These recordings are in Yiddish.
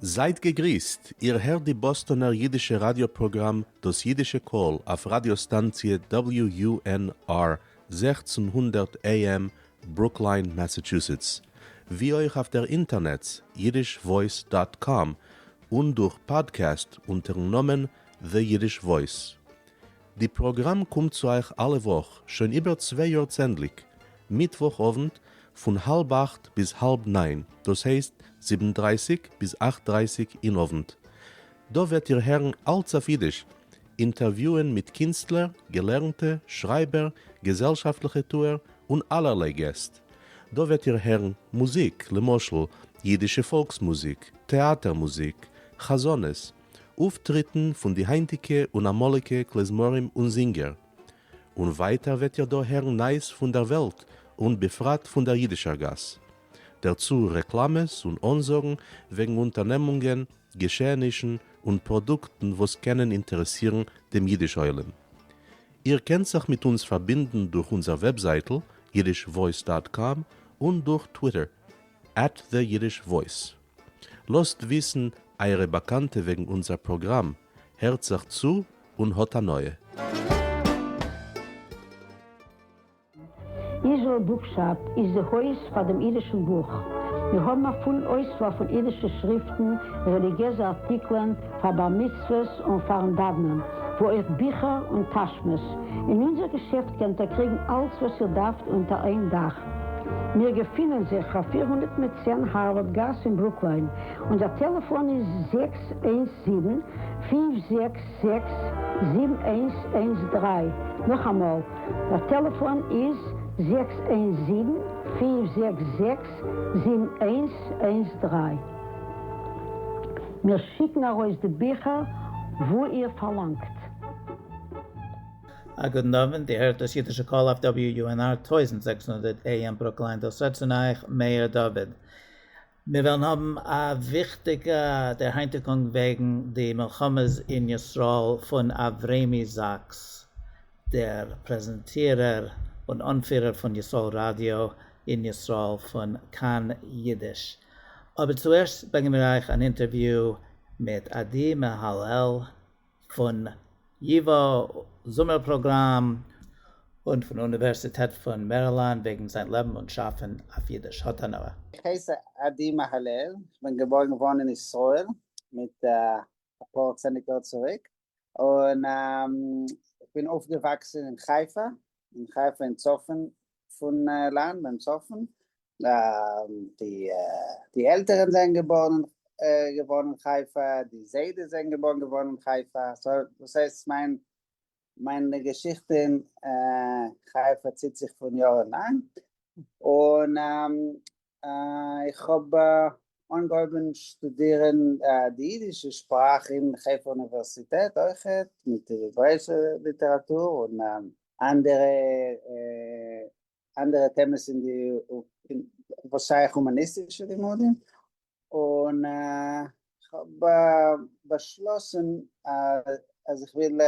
זייט געגריסט, איר הערט די באסטאנער אידישע ראדיא פראגראם דאס אידישע קול אויף ראדיא סטאנציע WUNR 1600 AM ברוקליין מאסאטשוסעטס, ווי אויך אויף דער אינטערנעץ yiddishvoice dot com און דורך פאדקעסט אונטערן נאמען The Yiddish Voice. די פראגראם קומט צו אייך אלע וואך שוין איבער צוויי יאר צענדליג, מיטוואך אוונט פון האלב אכט ביז האלב ניין, דאס הייסט זיבן דרייסיג ביז אכט דרייסיג אין אוונט. דא וועט איר הערן אלץ אויף אידיש, אינטערוויוען מיט קינסטלער, געלערנטע, שרייבער, געזעלשאפטליכע טוער, און אלערליי געסט. דא וועט איר הערן מוזיק, למשל, אידישע פאלקס מוזיק, טעאטער מוזיק, חזנות, אויפטריטן פון די היינטיגע און אמאליגע כלי-זמרים און זינגער. און ווייטער וועט איר דא הערן נייעס פון דער וועלט און בפרט פון דער אידישער גאס. דערצו רעקלאמעס און אנזאגן וועגן אונטערנעמונגען, געשעענישן און פראדוקטן וואס קענען אינטערעסירן דעם אידיש עולם. איר קענט זיך מיט אונז פארבינדן דורך אונזער וועבזייטל yiddishvoice dot com און דורך טוויטער at the Yiddish Voice. לאזט וויסן אייערע באקאנטע וועגן אונזער פראגראם, הערט זיך צו און האט הנאה. Israel Bookshop איז די הויז פאר דעם אידישן בוך. מיר האבן א פולן אויסוואל פון אידישע שריפטן, רעליגיעזע ארטיקלען, פאר בר מצוות און פארן דאוונען, וואו אויך ביכער און טאשמעס. אין אונזער געשעפט קענט איר קריגן אלץ וואס איר דארפט אונטער איין דאך. מיר געפינען זיך אויף 410 הארווארד גאס אין ברוקליין. אונזער טעלעפאן איז 617 566 7113. נאכאמאל, דער טעלעפאן איז 617 566 7113. מיר שיקן ארויס די ביכער וואו איר פארלאנגט. א גוטן אוונט, איר הערט דאס אידישע קול אויף WUNR 1600 AM ברוקליין, דאס רעדט צו אייך מאיר דוד. מיר וועלן האבן א וויכטיגע דערהיינטיגונג וועגן די מלחמות אין ישראל פון אברמי זאקס, דער פרעזענטירער און אנפירער פון ישראל ראדיא אין ישראל פון כאן אידיש. אבער צוערשט ברענגען מיר אייך אן אינטערוויו מיט עדי מהלל פון ייווא זומער פראגראם און פון אוניווערסיטעט פון מערילאנד וועגן זיין לעבן און שאפן אויף אידיש. האט הנאה. איך הייס עדי מהלל, איך בין געבוירן געווארן אין ישראל מיט אפאר צענדליג יאר צוריק, און איך בין אויפגעוואקסן אין חיפה, אין חיפה אין צפון פון לאנד, ביים צפון, די עלטערן זענען געבוירן געווארן אין חיפה, די זיידעס זענען געבוירן געווארן אין חיפה, so דאס הייסט מיין מיין געשיכטע אין חיפה ציט זיך פון יארן לאנג, און איך האב אנגעהויבן שטודירן די אידישע שפראך אין חיפה אוניווערסיטעט אויכעט, מיט העברעאישע ליטעראטור און אנדערע אנדערע טעמעס אין די וואס שייך הומאניסטישע לימודים, און כ'האב באשלאסן אז איך וויל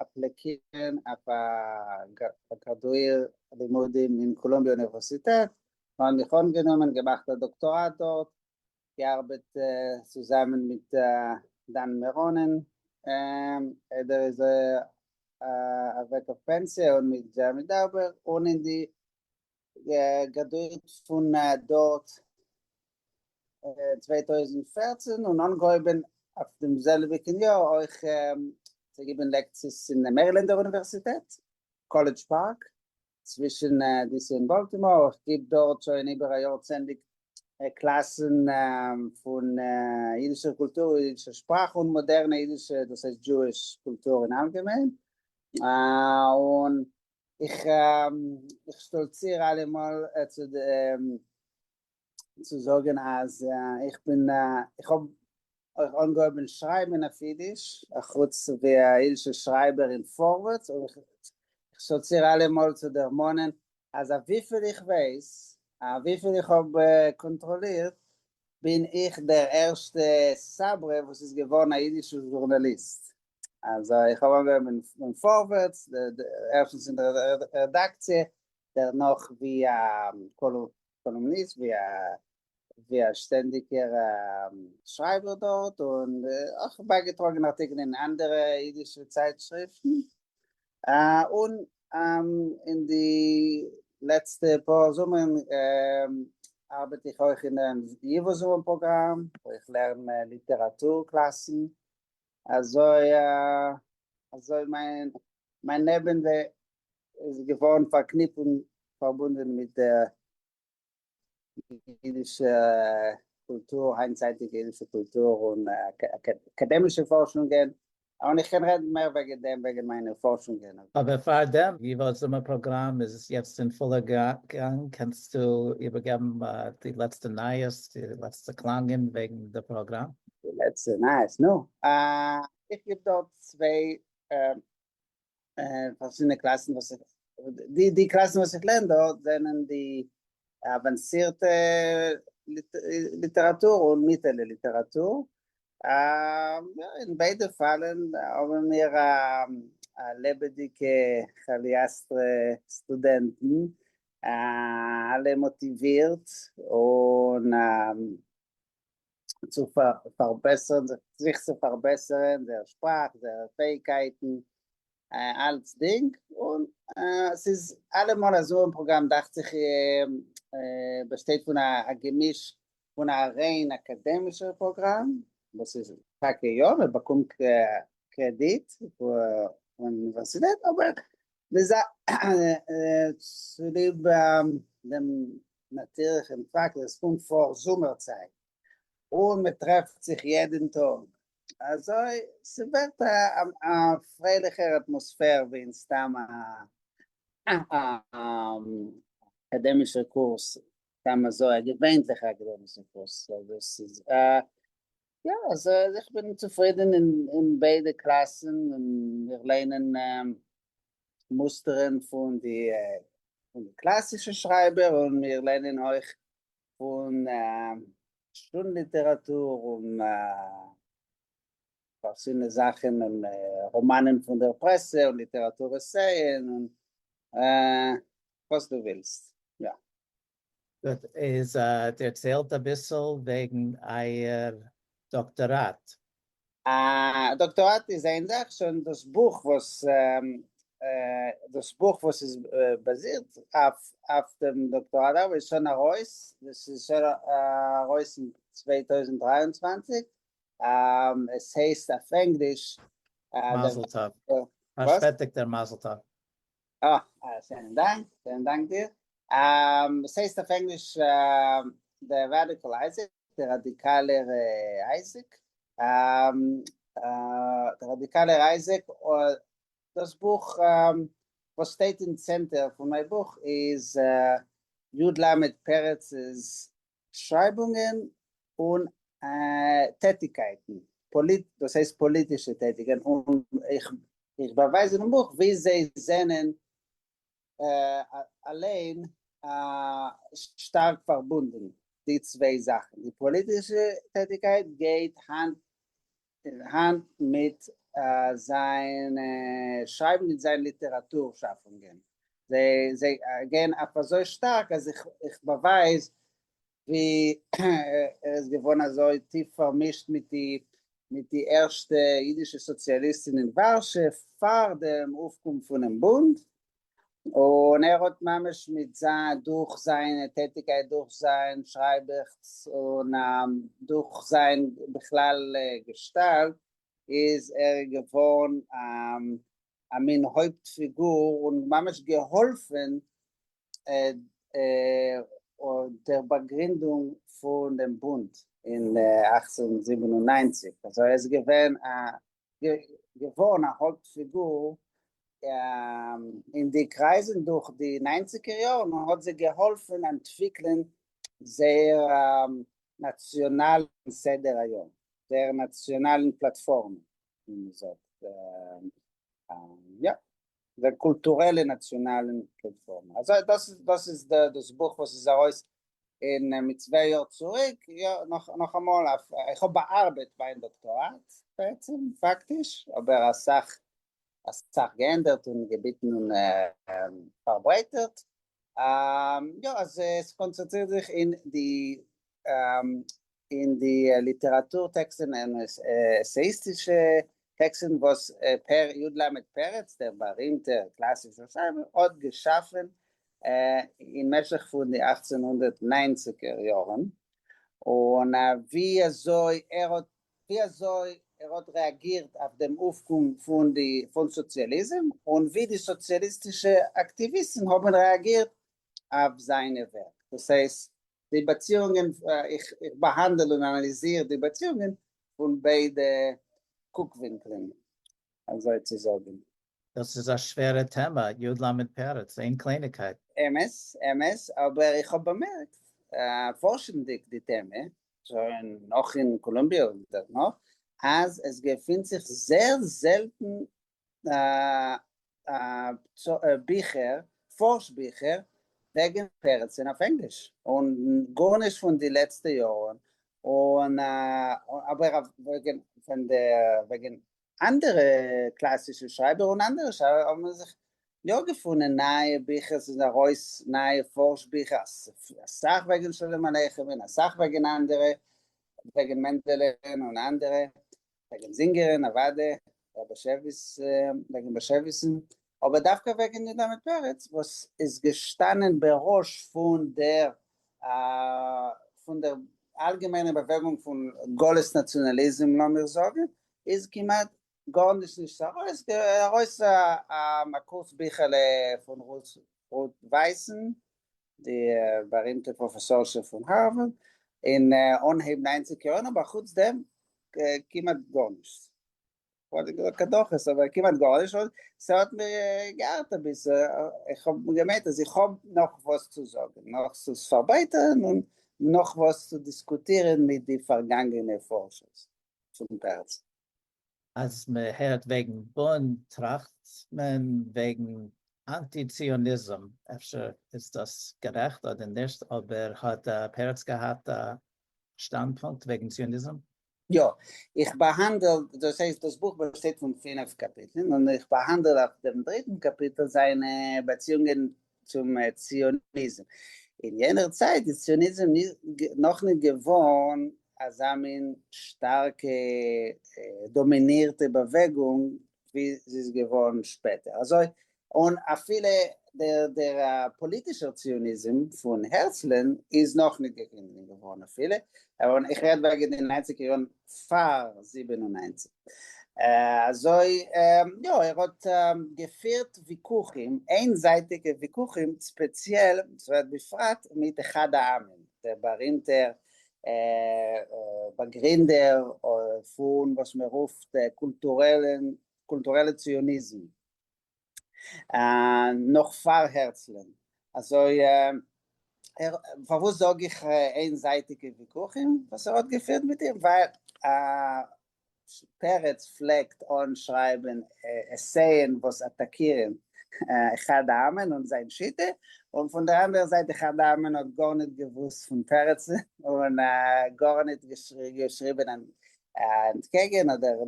אפלעקירן אויף א גראדואיר לימודים אין קאלומביע אוניווערסיטעט, מ'האט מיך אנגענומען, געמאכט א דאקטאראט דארט, געארבעט צוזאמען מיט דן מירונען, ער איז אוועק אויף פענסיע, און מיט דזשערמי דארבער, און אין די גראדואירט פון דארט 2014 און אנגעהויבן אויף דעם זעלביגן יאר אויך צו געבן לעקציעס אין מערילענדער אוניווערסיטעט, קאלעדזש פארק, צווישן די סי און באלטימאר. איך גיב דארט שוין איבער א יאר צענדליג קלאסן פון אידישער קולטור, אידישער שפראך און מאדערנע אידישע, דאס הייסט Jewish קולטור אין אלגעמיין. און איך שטאלציר אלעמאל צו צו זאגן אז איך בין איך האב אויך אנגעהויבן שרייבן אויף אידיש, אחוץ ווי א אידישע שרייבער אין פארווערטס, און איך שטאלציר אלעמאל צו דערמאנען אז אויף וויפיל איך ווייס, אויף וויפיל איך האב קאנטראלירט, בין איך דער ערשטע סאברע וואס איז געווארן א אידישע זשורנאליסט. אז איך האב אנגעהויבן אין פארווערטס, ערשטנס אין דער רעדאקציע, דערנאך ווי א קאלומניסט, ווי א. ווי א שטענדיגער שרייבער דארט, און אויך בייגעטראגן ארטיקלען אין אנדערע אידישע צייטשריפטן, און אין די לעצטע פאר זומערן ארבעט איך אויך אינעם ייווא זומער פראגראם, וואו איך לערן ליטעראטור קלאסן, אזוי אזוי מיין מיין לעבן איז געווארן פארקניפט און פארבונדן מיט דער אידישע קולטור, היינטצייטיגע אידישע קולטור און אקאדעמישע פארשונגען, און איך קען רעדן מער וועגן דעם, וועגן מיינע פארשונגען. אבער פאר דעם, ייווא זומער פראגראם איז יעצט אין פולע גאנג, קענסטו איבערגעבן די לעצטע נייעס, די לעצטע קלאנגען וועגן די פראגראם? די לעצטע נייעס? נו, איך גיב דארט צוויי פארשידענע קלאסן וואס איך, די די קלאסן וואס איך לערן דארט זענען די אוואנסירטע ליטעראטור און מיטעלע ליטעראטור, אין ביידע פאלן האבן מיר א לעבעדיגע כאליאסטרע סטודענטן, אלע מאטיווירט און צו פארבעסערן זיך, זיך צו פארבעסערן זייער שפראך, זייערע פעאיגקייטן, אלצדינג, און ס'איז אלעמאל א זומער פראגראם דאכט זיך באשטייט פון א געמיש פון א ריין אקאדעמישער פראגראם, וואס איז טאקע יא, מען באקומט קרעדיט פון אוניווערסיטעט, אבער צוליב דעם נאטירליכן פאקט אז עס קומט פאר זומער צייט און מען טרעפט זיך יעדן טאג, אזוי ס'ווערט א פרייליכער אטמאספער ווי אין סתם א אקאדעמישער קורס, סתם אזוי א געווענליכע אקאדעמישע קורס, סאו דאס איז יא, אז איך בין צופרידן אין ביידע קלאסן און מיר לערנען מוסטערן פון די קלאסישע שרייבער און מיר לערנען אויך פון שול ליטעראטור און פארשידענע זאכן און ראמאנען פון דער פרעסע און ליטעראטור עסייען און וואס דו ווילסט, יא. גוט, איז דערציילט אביסל וועגן אייער דאקטאראט. א דאקטאראט איז איין זאך, שוין דאס בוך וואס דאס בוך וואס איז באזירט אויף דעם דאקטאראט ארבעט איז שוין ארויס, דאס איז שוין ארויס אין 2023, עס הייסט אויף ענגליש. מזל טוב. פארשפעטיגטער מזל טוב. אה, שענעם דאנק, שענעם דאנק דיר. עס הייסט אויף ענגליש The Radical Isaac, דער ראדיקאלער אייזיק. דער ראדיקאלער אייזיק, דאס בוך וואס שטייט אין צענטער פון מיין בוך איז י ל פרצ'ס שרייבונגען און טעטיקייטן, דאס הייסט פאליטישע טעטיקייטן, און איך באווייז אינעם בוך ווי זיי זענען אליין שטארק פארבונדן די צוויי זאכן, די פאליטישע טעטיקייט גייט האנט אין האנט מיט זיין שרייבן מיט זיין ליטעראטור שאפונגען, זיי גייען אויף אזוי שטארק אז איך באווייז ווי ער איז געווארן אזוי טיף פארמישט מיט די מיט די ערשטע אידישע סאציאליסטן אין ווארשע פאר דעם אויפקום פונעם בונד, און ער האט ממש מיט זיין דורך זיין טעטיגקייט דורך זיין שרייבעכץ און דורך זיין בכלל געשטאלט איז ער געווארן א מין הויפט פיגור און ממש געהאלפן דער באגרינדונג פון דעם בונד אין 1897, אזוי ער איז געווען א געווארן א הויפט פיגור אין די קרייזן דורך די ניינציגער יארן און האט זיי געהאלפן אנטוויקלען זייער נאציאנאלן סדר היום, זייער נאציאנאלן פלאטפארמע ווי מען זאגט, יא, זייער קולטורעלע נאציאנאלן פלאטפארמע. אזוי דאס איז דאס איז דאס בוך וואס איז ארויס אין מיט צוויי יאר צוריק, יא, נאכאמאל, איך האב באארבעט מיין דאקטאראט בעצם, פאקטיש, אבער אסאך אסאך געענדערט און געביטן און פארברייטערט, יא, אז עס קאנצענטרירט זיך אין די אין די ליטעראַטור טעקסטן און עסעיסטישע טעקסטן וואָס י. ל. פּרץ, דער באַרימטער קלאַסישער שרײַבער, האָט געשאַפֿן אין משך פֿון די 1890ער יאָרן, און ווי אַזוי ער האָט ווי אַזוי ער האָט רעאַגירט אויף דעם אויפֿקום פֿון די פֿון סאָציאַליזם, און ווי די סאָציאַליסטישע אַקטיוויסטן האָבן רעאַגירט אויף זײַנע ווערק. דאָס הייסט, די באציאונגען, איך באהאנדל און אנאליזיר די באציאונגען פון ביידע קוקווינקלען, אזוי צו זאגן. דאס איז א שווערע טעמע, י. ל. פרץ, איין קלייניגקייט. אמת, אמת, אבער איך האב באמערקט, פארשנדיג די טעמע, שוין נאך אין קאלומביע און דערנאך, אז עס געפינט זיך זעהר זעלטן ביכער, פארש ביכער, וועגן פרצן אויף ענגליש, און גארנישט פון די לעצטע יארן, און אבער וועגן פון די וועגן אנדערע קלאסישע שרייבער און אנדערע שרייבער האבן זיך יא געפונען נייע ביכער, ס'איז ארויס נייע פארש ביכער, אסאך וועגן שלום עליכם און אסאך וועגן אנדערע, וועגן מענדעלען און אנדערע, וועגן זינגערן אוואדע, באשעוויס, וועגן באשעוויסן, אבער דווקא וועגן י. ל. פרץ וואס איז געשטאנען בראש פון דער פון דער אלגעמיינער באוועגונג פון גלות נאציאנאליזם לאמיר זאגן, איז כמעט גארנישט נישט ארויס, ארויס א קורץ ביכעלע פון רות ווייסן, די בארימטע פראפעסארשע פון הארווארד, אין אנהייב ניינציג יארן, אבער חוץ דעם כמעט גארנישט. כ'וואלט געזאגט קדחת, אבער כמעט גארנישט, און ס'האט מיר געארט אביסל, איך האב געמיינט אז איך האב נאך וואס צו זאגן, נאך צו פארברייטערן און נאך וואס צו דיסקוטירן מיט די פארגאנגענע פארשערס פון פרץ. אז מען הערט וועגן בונד טראכט מען וועגן אנטי ציוניזם, אפשר איז דאס גערעכט אדער נישט, אבער האט פרץ געהאט א שטאנדפונקט וועגן ציוניזם? יא, איך באהאנדל, דאס הייסט דאס בוך באשטייט פון פינף קאפיטלען, און איך באהאנדל אויף דעם דריטן קאפיטל זיינע באציאונגען צום ציוניזם. אין יענער צייט איז ציוניזם נאכניט געווארן אזא מין שטארקע דאמינירטע באוועגונג ווי זי איז געווארן שפעטער. אזוי און אפילו דער דער פאליטישער ציוניזם פון הערצלען איז נאכניט געגרינדעט געווארן אפילו, און איך רעד וועגן די ניינציגער יארן פאר 97. אזוי יא, ער האט געפירט וויכוחים, איינזייטיגע וויכוחים, ספעציעל, בפרט מיט אחד העמים, דער בארימטער באגרינדער פון וואס מען רופט קולטורעלע ציוניזם, נאך פאר הערצלען. אזוי פארוואס זאג איך איינזייטיגע וויכוחים וואס ער האט געפירט מיט אים? ווייל פרץ פלעגט אנשרייבן עסייען וואס אטאקירן אחד העמען און זיין שיטה, און פון דער אנדערע זייט אחד העמען האט גארניט געוואוסט פון פרצ'ן און גארניט געשריבן אנטקעגן אדער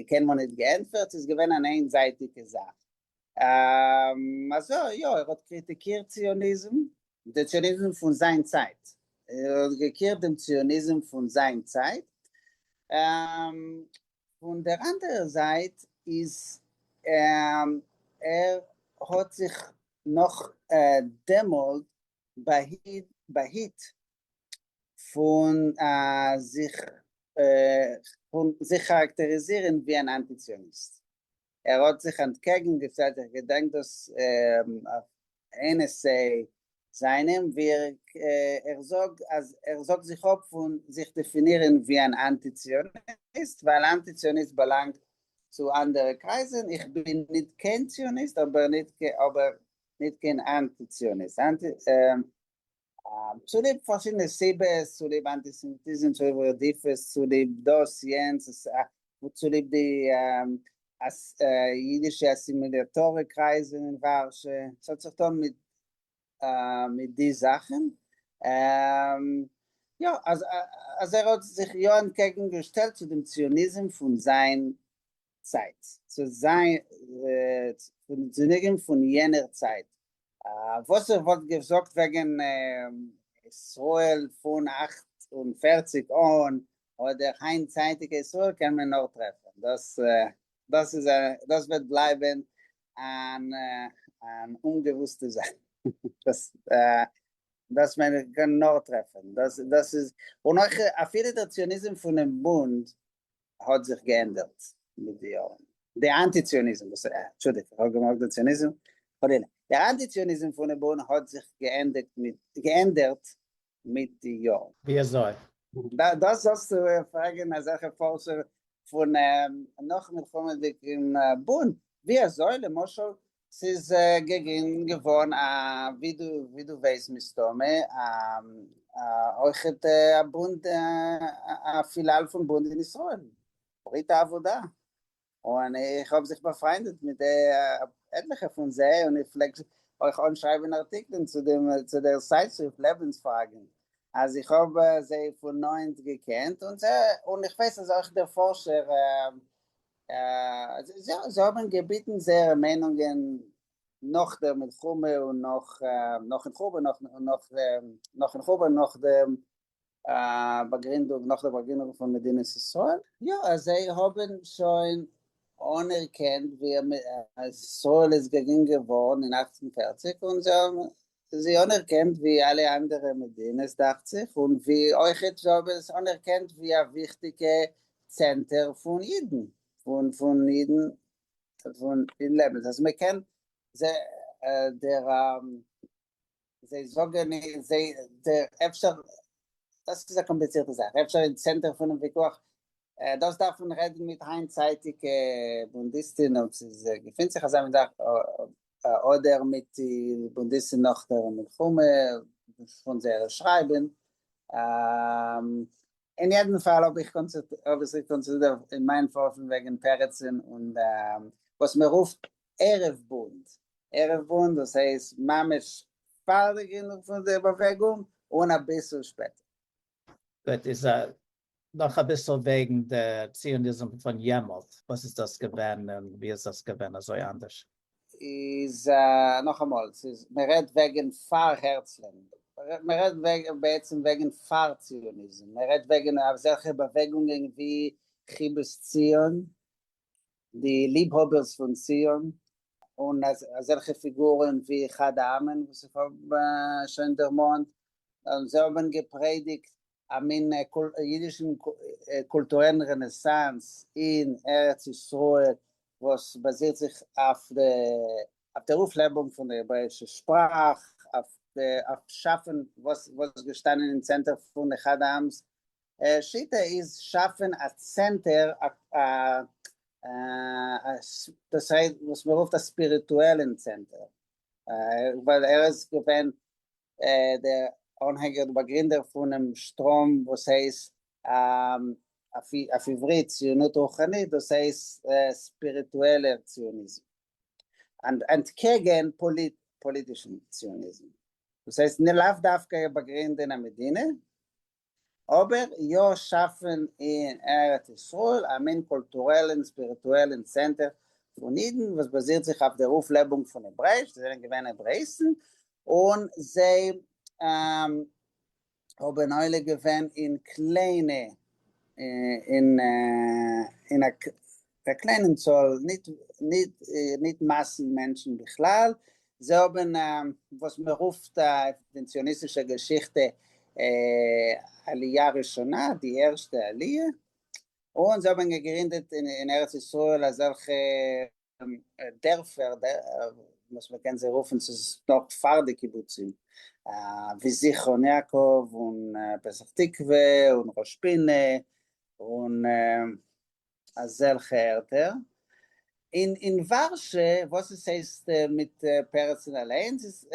קיינמאל ניט געענטפערט, ס'איז געווען אן איינזייטיגע זאך. אזוי יא, ער האט קריטיקירט ציוניזם, די ציוניזם פון זיין צייט, ער האט געקירט דעם ציוניזם פון זיין צייט, פון דער אנדערער זייט איז ער האט זיך נאך דעמאלט באהיט פון זיך פון זיך כאראקטעריזירן ווי אן אנטי ציוניסט. ער האט זיך אנטקעגן געשטעלט, איך געדענק דאס אויף איין עסיי זיינעם ווי ער זאגט אז ער זאגט זיך אפ פון זיך דעפינירן ווי אן אנטי ציוניסט, ווייל אנטי ציוניסט באלאנגט צו אנדערע קרייזן, איך בין ניט קיין ציוניסט אבער ניט קיין אנטי ציוניסט. צוליב פארשידענע סיבות, צוליב אנטיסעמיטיזם, צוליב רדיפות, צוליב דאס יענץ, צוליב די אידישע אסימילאטארע קרייזן אין ווארשע, ס'האט צו טון מיט די זאכן. יא, אז ער האט זיך יא אנטקעגן געשטעלט צו דעם ציוניזם פון זיין צייט, צו זיין פון ציוניזם פון יענער צייט. וואס ער וואלט געזאגט וועגן ישראל פון אכט. 1940 אן אדער היינטצייטיגע ישראל קען מען נאר טרעפן דאס דאס איז א דאס וועט בלייבן אן אן אומגעוואוסטע זאך דאס דאס מען קען נאר טרעפן דאס דאס איז און אויך אפילו דער ציוניזם פונעם בונד האט זיך געענדערט מיט די יארן. די אנטי ציוניזם וואס אנטשולדיגט איך האב געמאכט די ציוניזם חלילה. דער אנטי ציוניזם פונעם בונד האט זיך געענדיגט מיט געענדערט מיט די יארן. ווי אזוי? דאס זאלסטו פרעגן אזעלכע פארשער פון נאך מלחמה'דיגן בונד, ווי אזוי למשל ס'איז געגרינדן געווארן א, ווי דו ווי דו ווייסט מסתמא, א אויכעט א בונד, א פיליאל פון בונד אין ישראל, ברית העבודה, און איך האב זיך באפריינדעט מיט עטליכע פון זיי, און איך פלעג אויך אנשרייבען ארטיקלען צו דעם צו דער צייטשריפט לעבענספראגען, אז איך האב זיי פון נאענט געקענט, און זיי, און איך ווייס אז אויך דער פארשער זיי האבן געביטן זייערע מיינונגען נאך דער מלחמה און נאך נאכן חורבן נאך נאכן חורבן נאך דעם באגרינדונג נאך דער באגרינדונג פון מדינת ישראל. יא, זיי האבן שוין אנערקענט ווי ישראל איז געגרינדט געווארן אין 48 און זיי האבן זי אנערקענט ווי אלע אנדערע מדינות דאכט זיך, און ווי אויכעט זיי האבן עס אנערקענט ווי א וויכטיגע צענטער פון אידן, פון פון אידן פון אין לעבן, אז מען קען זיי דער זיי זאגן זיי דער אפשר דאס איז א קאמפליצירטע זאך, אפשר אין צענטער פונעם ויכוח, דאס דארף מען רעדן מיט היינטצייטיגע בונדיסטן אויב ס'איז געפינט זיך אזא מין זאך, אדער מיט די בונדיסטן נאך דער מלחמה פון זייערע שרייבן. אין יעדן פאל האב איך זיך קאנצענטרירט אין מיין פארשונג וועגן פרצן און וואס מען רופט ערב בונד, ערב בונד דאס הייסט ממש פאר די גרינדונג פון די באוועגונג און אביסל שפעטער. גוט, איז נאך אביסל וועגן די ציוניזם פון יעמאלט, וואס איז דאס געווען און ווי איז דאס געווען אזוי אנדערש? איז נאכאמאל, ס'איז מען רעדט וועגן פאר הערצלען, מען רעדט בעצם וועגן פאר ציוניזם, מען רעדט וועגן אזעלכע באוועגונגען ווי חיבת ציון, די ליבהאבערס פון ציון, און אזעלכע פיגורן ווי אחד העמען וואס איך האב שוין דערמאנט, און זיי האבן געפרעדיגט א מין אידישן קולטורעלן רענעסאנס אין ארץ ישראל וואס באזירט זיך אויף דער אויפלעבונג פון דער העברעאישער שפראך, אויף שאפן וואס איז געשטאנען אין צענטער פון אחד העם'ס שיטה איז שאפן א צענטער, דאס הייסט וואס מען רופט א ספיריטועלן צענטער, ווייל ער איז געווען דער אנהענגער, דער באגרינדער פונעם שטראם וואס הייסט אויף עברית ציונות רוחנית, דאס הייסט ספיריטועלער ציוניזם, אנטקעגן פאליטישן ציוניזם, דאס הייסט לאו דווקא באגרינדען א מדינה, אבער יא שאפן אין ארץ ישראל א מין קולטורעלן ספיריטועלן צענטער פון אידן וואס באזירט זיך אויף דער אויפלעבונג פון העברעאיש, זיי זענען געווען העברעאיסטן און זיי האבן עולה געווען אין קליינע אין א קליינעם צאל, ניט מאסן מענטשן בכלל, זיי האבן וואס מען רופט אויף די ציוניסטישע געשיכטע עליה ראשונה, די ערשטע עליה, און זיי האבן געגרינדעט אין ארץ ישראל אזעלכע דערפער וואס מען קען זיי רופן, ס'איז נאך פאר די קיבוצים, ווי זכרון יעקב און פתח תקווה און ראש פינה און אזעלכע ערטער. אין אין ווארשע, וואס עס הייסט מיט פרצן אליינס, איז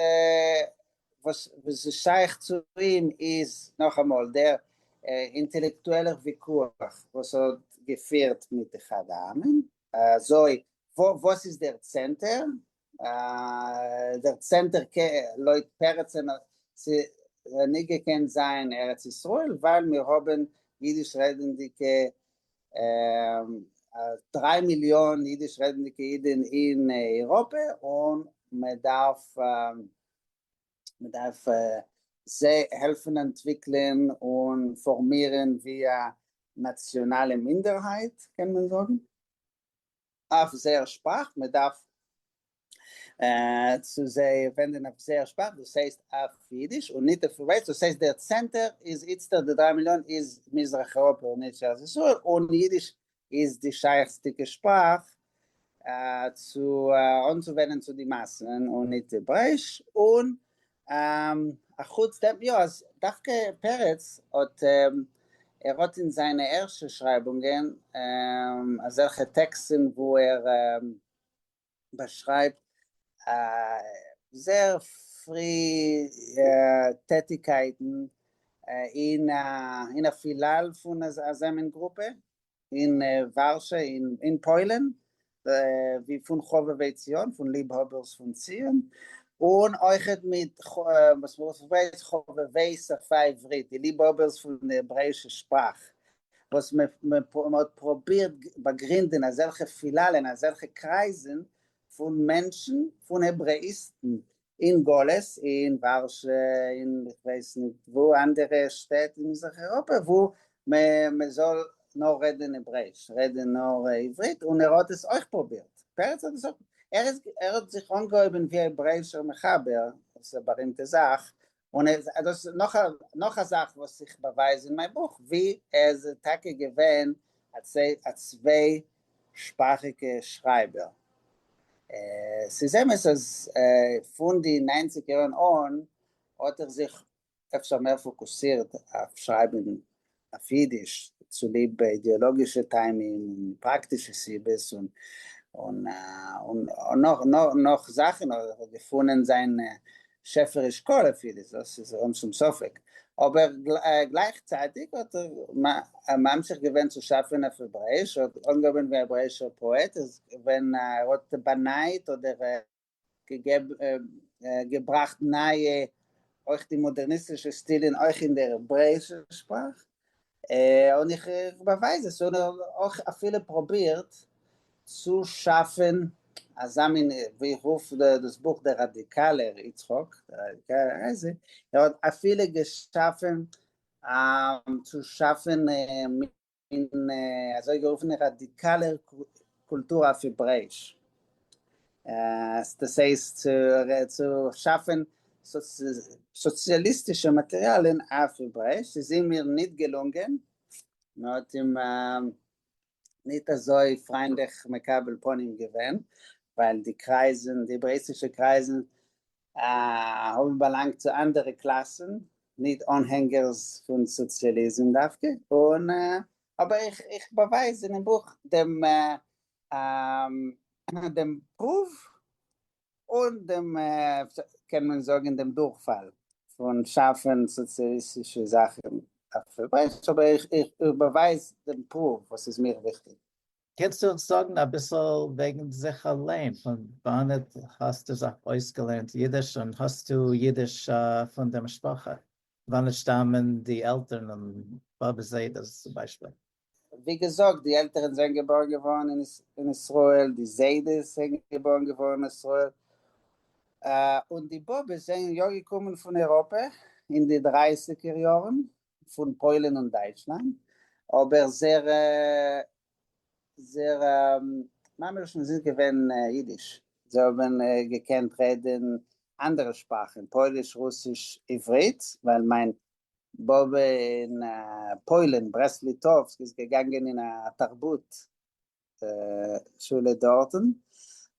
וואס וואס איז שייך צו אים איז נאכאמאל דער אינטעלעקטועלער ויכוח וואס האט געפירט מיט אחד העמען, אזוי וואס איז דער צענטער? דער צענטער לויט פרצן ניט געקענט זיין ארץ ישראל ווייל מיר האבן אידיש רעדנדיגע 3 מיליאן אידיש רעדנדיגע אידן אין אייראפע און מען דארף מען דארף זיי העלפן אנטוויקלען און פארמירן ווי א נאציאנאלע מינדערהייט, קען מען זאגן, אויף זייער שפראך, מען דארף צו זיי ווענדן אויף זייער שפראך, דאס הייסט אויף אידיש און ניט אויף העברעאיש, דאס הייסט דער צענטער איז איצטער די דריי מיליאן איז מזרח אייראפע און נישט ארץ ישראל, און אידיש איז די שייכות'דיגע שפראך צו אנצואווענדן צו די מאסן און ניט העברעאיש, און אחוץ דעם, יא, אז דווקא פרץ האט, ער האט אין זיינע ערשטע שרייבונגען אזעלכע טעקסטן וואו ער באשרייבט זייער פרי טעטיקייטן אין א פילאל פון אזא מין גרופע אין ווארשע אין פוילן, ווי פון חובבי ציון, פון ליבהאבערס פון ציון, און אויכעט מיט וואס מ'רופט חובבי שפה עברית, די ליבהאבערס פון די העברעאישע שפראך, וואס מען האט פרובירט באגרינדען אזעלכע פילאלען, אזעלכע קרייזען פון מענטשן, פון העברעאיסטן אין גלות, אין ווארשע, אין איך ווייס ניט וואו אנדערע שטעט אין מזרח אייראפע, וואו מען זאל נאר רעדען העברעאיש, רעדען נאר עברית, און ער האט עס אויך פרובירט, פרץ האט עס אויך, ער איז, ער האט זיך אנגעהויבען ווי א העברעאישער מחבר, דאס איז א בארימטע זאך, און דאס איז נאך א נאך א זאך וואס איך באווייז אין מיין בוך, ווי ער איז טאקע געווען א צוויי שפראכיגע שרייבער. ס'איז אמת אז פון די ניינציגער יארן אן האט ער זיך אפשר מער פאקוסירט אויף שרייבן אויף אידיש, צוליב אידעאלאגישע טעמים און פראקטישע סיבות און און נאך זאכן, ער האט געפונען זיין שעפעריש קול אויף אידיש, דאס איז אן שום ספק, אבער גלייכצייטיג האט ער ממשיך געווען צו שאפן אויף העברעאיש, ער האט אנגעהויבן ווי א העברעאישער פאעט, ווען ער האט באנייט אדער געבראכט נייע, אויך די מאדערניסטישע סטילן אויך אין דער העברעאישער שפראך, און איך באווייז עס, און ער האט אויך אפילו פרובירט צו שאפן אזא מין, ווי איך רוף דאס בוך דער ראדיקאלער יצחק, דער ראדיקאלער אייזיק, ער האט אפילו געשאפן צו שאפן מין אזוי גערופענע ראדיקאלער קולטור אויף העברעאיש, דאס הייסט צו שאפן סאציאליסטישע מאטעריאלן אויף העברעאיש, ס'איז אים מיר ניט געלונגען, מען האט אים ניט אזוי פריינדליך מקבל פנים געווען, ווייל די קרייזן, די העברעאיסטישע קרייזן האבן באלאנגט צו אנדערע קלאסן, ניט אנהענגערס פון סאציאליזם דווקא, און אבער איך איך באווייז אינעם בוך דעם דעם פרואוו און דעם, קען מען זאגן, דעם דורכפאל פון שאפן סאציאליסטישע זאכן אויף העברעאיש, אבער איך איך באווייז דעם פרואוו וואס איז מיר וויכטיג. קענסטו אונז זאגן אביסל וועגן זיך אליין, פון וואנעט האסטו זיך אויסגעלערנט אידיש און האסטו אידיש פון דער משפחה? וואנעט שטאמען די עלטערן און באבע זיידעס צום ביישפיל? ווי געזאגט, די עלטערן זענען געבוירן געווארן אין ישראל, די זיידעס זענען געבוירן געווארן אין ישראל, און די באבעס זענען יא געקומען פון אייראפע אין די דרייסיגער יארן, פון פוילן און דייטשלאנד, אבער זייער זייער מאמע לשון איז נישט געווען אידיש, זיי האבן געקענט רעדן אנדערע שפראכן, פויליש, רוסיש, עברית, ווייל מיין באבע אין פוילן, ברעסט ליטובסק, איז געגאנגען אין א תרבות שולע דארטן,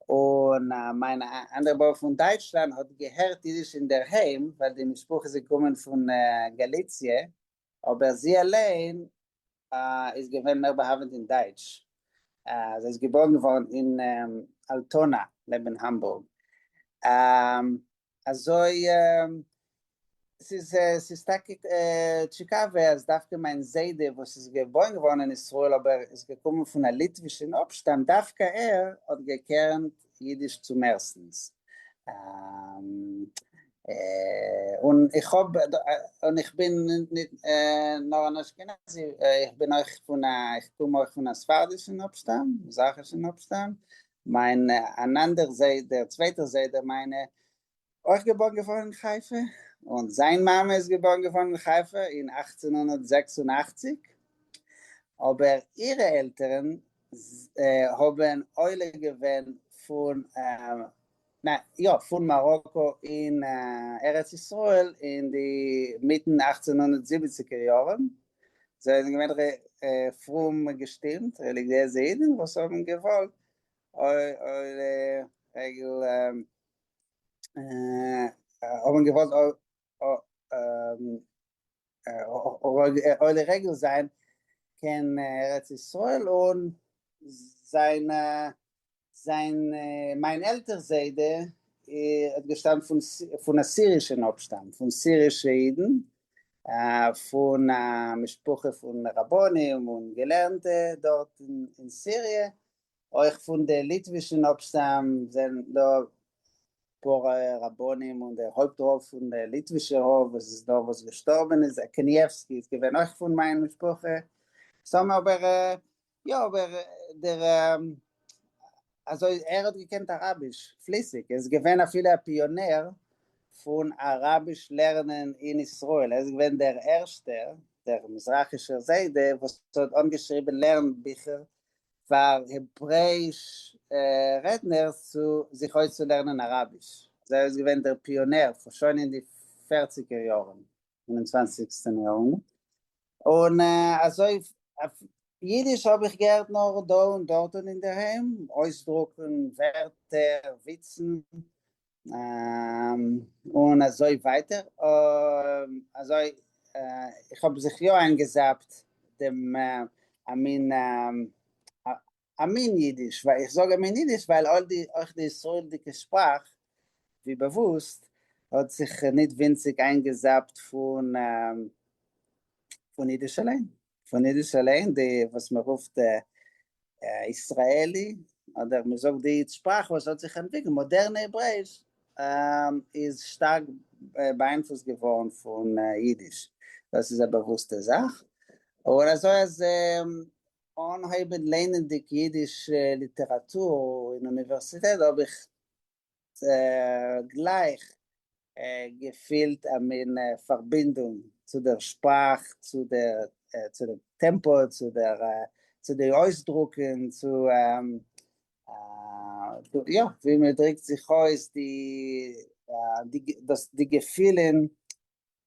און מיין אנדערע באבע פון דייטשלאנד האט געהערט אידיש אינדערהיים ווייל די משפחה איז געקומען פון גאליציע, אבער זי אליין איז געווען מער באהאווענט אין דייטש, זי איז געבוירן געווארן אין אלטונא לעבן האמבורג. אזוי ס'איז ס'איז טאקע טשיקאווע אז דווקא מיין זיידע וואס איז געבוירן געווארן אין ישראל אבער איז געקומען פון א ליטווישן אפשטאם דווקא ער האט געקענט אידיש צום מערסטנס. און איך האב און איך בין ניט נאר אן אשכנזי איך בין אויך פון א איך קום אויך פון א ספרדישן אפשטאם, מזרחישן אפשטאם, מיין אן אנדער זיידע, דער צווייטער זיידע מיינע, אויך געבוירן געווארן אין חיפה. און זיין מאמע איז געבארן געווארן אין חיפה אין 1886, אבער אירע עלטערן האבן עולה געווען פון יא, פון מאראקא אין ארץ ישראל אין די מיטן 1870ער יארן. זיי זענען געווען פרום געשטימט, רעליגיעזע אידן וואס האבן געוואלט עולה רגל האבן געוואלט עולה רגל זיין קיין ארץ ישראל, און זיין זיין מיין עלטער זיידע האט געשטאמט פון פון א סירישען אפשטאם, פון סירישע אידן, פון א משפחה פון רבנים און געלערנטע דארט אין סיריע. אויך פון די ליטווישן אפשטאם זענען דא פאר רבנים, און דער הויפט רב פון די ליטווישע הויף וואס איז נארוואס געשטארבען איז קניבסקי, איז געווען אויך פון מיין משפחה. סאם אבער יא, אבער דער אזוי ער האט געקענט אראביש פליסיג, ער איז געווען אפילו א פיאנער פון אראביש לערנען אין ישראל, ער איז געווען דער ערשטער, דער מזרחישער זיידע וואס האט אנגעשריבען לערן ביכער פאר העברעאיש רעדנערס צו זיך אויסצולערנען אראביש. ער איז געווען דער פיאנער פון שוין אין די פערציגער יארן פונעם צוואנציגסטן יארהונדערט. און אזוי אויף אידיש האב איך געהערט נאר דא און דארט און אינדערהיים, אויסדרוקן, ווערטער, וויצן, און אזוי ווייטער. אזוי איך האב זיך יא איינגעזאפט דעם א מין א מין אידיש, ווייל איך זאג א מין אידיש ווייל אויך די ישראל'דיגע שפראך ווי באוואוסט האט זיך ניט ווינציג איינגעזאפט פון פון אידיש אליין, פון אידיש אליין, די וואס מען רופט ישראלי, אדער מען זאגט די שפראך וואס האט זיך אנטוויקלט, מאדערנע העברעאיש, איז שטארק באיינפלוסט געווארן פון אידיש, דאס איז א באוואוסטע זאך. און אזוי אז אנהויבן לערנענדיג אידיש ליטעראטור אין אוניווערסיטעט האב איך גלייך געפילט א מין פארבינדונג צו דער שפראך, צו דער צו דעם טעמפא, צו דער צו די אויסדרוקן, צו יא, ווי מען דריקט זיך אויס, די דאס די געפילן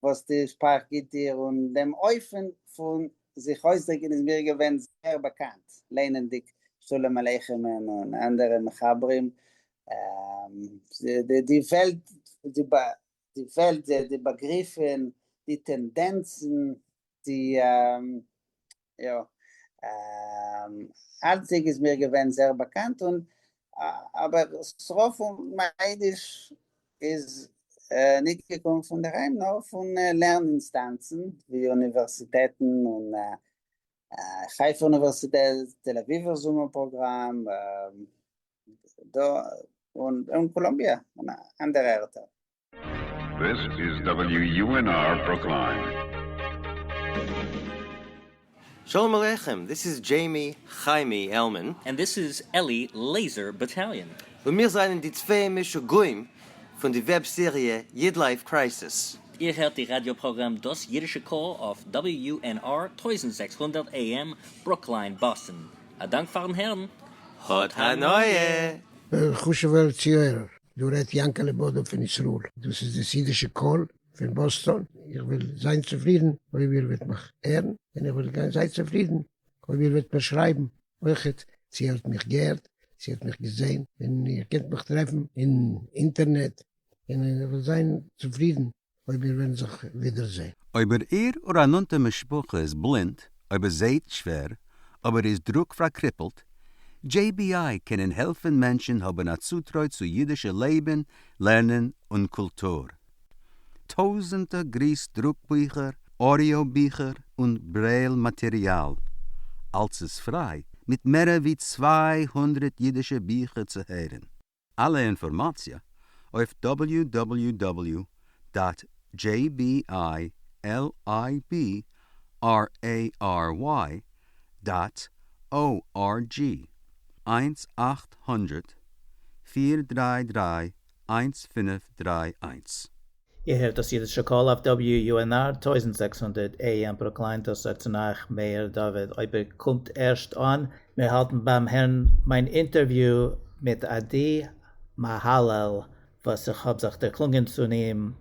וואס די שפראך גיט דיר, און דעם אופן פון זיך אויסדריקן איז מיר געווען זייער באקאנט, ליינענדיג שלום עליכם'ן און אנדערע מחברים. די וועלט, די וועלט, די באגריפן, די טענדענצן, די יא, אלצדינג איז מיר געווען זייער באקאנט, און אבער ס'רוב פון מיין אידיש איז ניט געקומען פון דערהיים, נאר פון לערן אינסטאנצן ווי אוניווערסיטעטן און חיפה אוניווערסיטעט, תל אביב'ער זומער פראגראם, דא און קאלאמביע און אנדערע ערטער. This is WUNR Brookline. שלום עליכם, this is Jamie Chaimie Elman. And this is Eli Laser Battalion. און מיר זענען די צוויי משוגעים פון די וועב סעריע YidLife Crisis. איר הערט די ראדיא פראגראם דאס אידישע קול אויף WUNR 1600 AM, ברוקליין, באסטאן. א דאנק פארן הערן. האט הנאה! חשוב'ער צוהערער, דא רעדט יענקעלע באדא פון ישראל, דאס איז דאס אידישע קול פון באסטאן, איך וועל זיין צופרידן אויב איר וועט מיך הערן, און איך וועל זיין צופרידן אויב איר וועט מיר שרייבן אויכעט צו איר האט מיך געהערט, צו איר האט מיך געזען, און איר קענט מיך טרעפן אין אינטערנעט, און איך וועל זיין צופרידן אויב מיר וועלן זיך ווידערזען. אויב איר אדער א נאנטע משפחה איז בלינד, אויב ער זעהט שווער, אבער איז דרוק פארקריפלט, JBI קענען העלפן מענטשן האבן א צוטרוי צו אידישע לעבן, לערנען און קולטור. טויזענטע גריס דרוק ביכער, אודיאו ביכער און ברעיל מאטעריאל. אלץ איז פריי, מיט מערער ווי 200 אידישע ביכער צו הערן. אלע אינפארמאציע אויף www dot jbilibrary dot org, 1 800 433 1531. איר הערט דאס אידישע קול אויף WUNR 1600 AM ברוקליין, דאס רעדט צו אייך מאיר דוד אויב איר קומט ערשט אן, מיר האלטן ביים הערן מיין אינטערוויו מיט עדי מהלאל וואס איך האב זיך דערקלונגען צו אים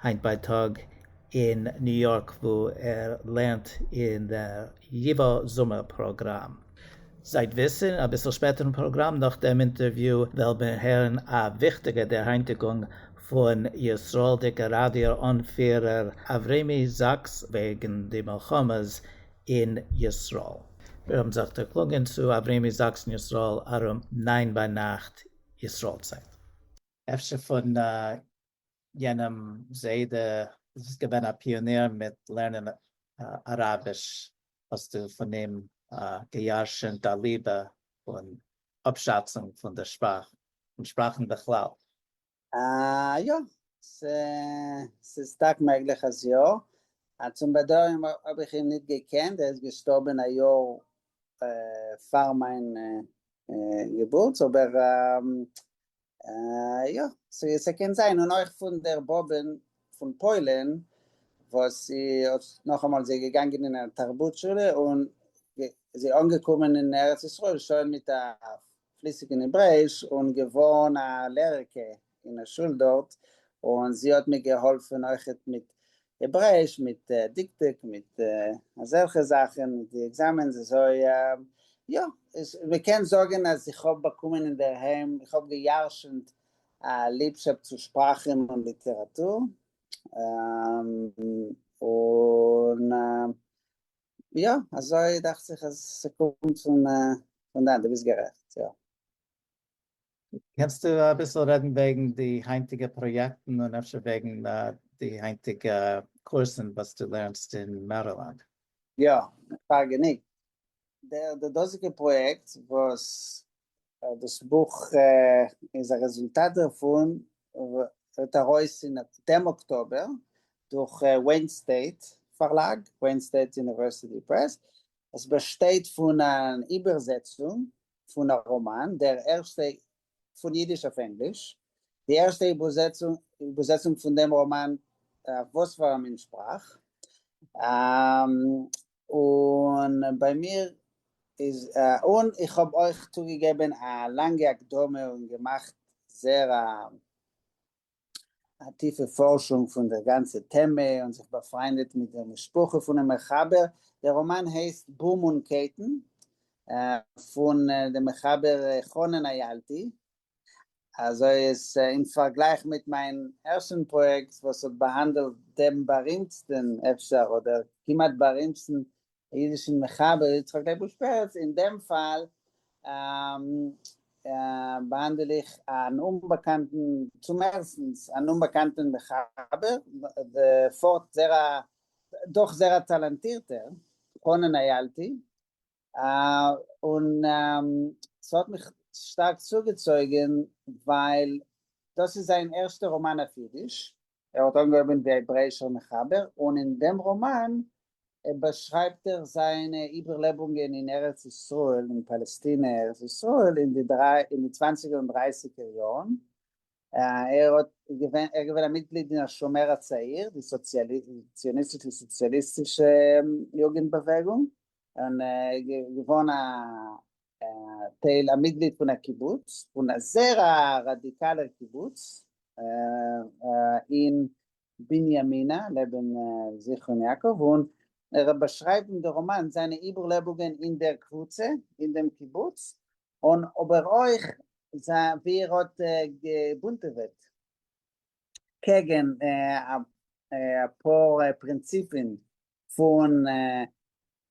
היינט בייטאג אין ניו יארק וואו ער לערנט אין דער ייווא זומער פראגראם. זייט וויסן, אביסל שפעטער אין פראגראם נאך דעם אינטערוויו וועלן מיר הערן א וויכטיגע דערהיינטיגונג פון ישראל'דיגע ראדיא אנפירער אברמי זאקס וועגן די מלחמות אין ישראל. מיר האבן זיך דערקלונגען צו אברמי זאקס אין ישראל ארום ניין ביינאכט ישראל צייט. אפשר פון יענעם זיידע וואס איז געווען א פיאניר מיט לערנען אראביש, האסטו פון אים געירשנט א ליבע און אפשאצונג פון דער שפראך און שפראכן בכלל? יא, ס'איז שטארק מעגליך אז יא. צום באדויערן האב איך אים ניט געקענט, ער איז געשטארבען א יאר פאר מיין געבורט, אבער יא, ס'קען זיין, און אויך פון דער באבען פון פוילען, וואס זי האט נאכאמאל זי געגאנגען אין א תרבות שולע און זי אנגעקומען אין ארץ ישראל שוין מיט א פליסיגן העברעיש און געווארן א לערערקע אין א שול דארט, און זי האט מיר געהאלפן אויכעט מיט העברעיש, מיט דקדוק, מיט אזעלכע זאכן, מיט די עקזאמענס, אזוי יא, מען קען זאגן אז איך האב באקומען אינדערהיים, איך האב געירשנט א ליבשאפט צו שפראכן און ליטעראטור, און יא, אזוי דאכט זיך אז ס'קומט פון דאן, דו ביסט גערעכט, יא. קענסטו אביסל רעדן וועגן די היינטיגע פראיעקטן און אפשר וועגן די היינטיגע קורסן וואס דו לערנסט אין מערילאנד? יא, פארגעניגט. דער דער דאזיגער פראיעקט וואס דאס בוך איז א רעזולטאט דערפון וועט ארויס אין דעם אקטאבער דורך Wayne State פארלאג, Wayne State University Press. עס באשטייט פון אן איבערזעצונג פון א ראמאן, דער ערשטע פון אידיש אויף ענגליש, די ערשטע איבערזעצונג פון דעם ראמאן אויף וואס פאר א מין שפראך, און ביי מיר איז, און איך האב אויך צוגעגעבן א לאנגע הקדמה און געמאכט זעהר א טיפע פארשונג פון דער גאנצע טעמע און זיך באפריינדעט מיט דער משפחה פונעם מחבר. דער ראמאן הייסט בום און קייטן, פון דעם מחבר חנן איילתי. אזוי איז אין פארגלייך מיט מיין ערשטן פראיעקט וואס האט באהאנדעלט דעם בארימטסטן, אפשר, אדער כמעט בארימטסטן אידישן מחבר יצחק לייבוש פרץ, אין דעם פאל באהאנדל איך אן אומבאקאנטן, צום מערסטנס אן אומבאקאנטן מחבר, פארט זעהר א, דאך זעהר א טאלאנטירטער, חנן איילתי, און ס'האט מיך שטארק צוגעצויגען ווייל דאס איז זיין ערשטע ראמאן אויף אידיש, ער האט אנגעהויבען ווי א העברעאישער מחבר, און אין דעם ראמאן באשרייבט ער זיינע איבערלעבונגען אין ארץ ישראל, אין פאלעסטינע ארץ ישראל אין די דריי אין די צוואנציגער און דרייסיגער יארן. ער האט געווען ער איז געווען א מיטגליד אין השומר הצעיר, די ציוניסטישע סאציאליסטישע יוגענט באוועגונג, און געווארן א טייל א מיטגליד פון א קיבוץ, פון א זעהר א ראדיקאלער קיבוץ אין בנימינה לעבן זכרון יעקב, און ער באשרייבט אין די ראמאן זיינע איבערלעבונגען אין דער קבוצה, אין דעם קיבוץ, און אבער אויך ווי ער האט געבונטעוועט קעגן אפאר פרינציפן פון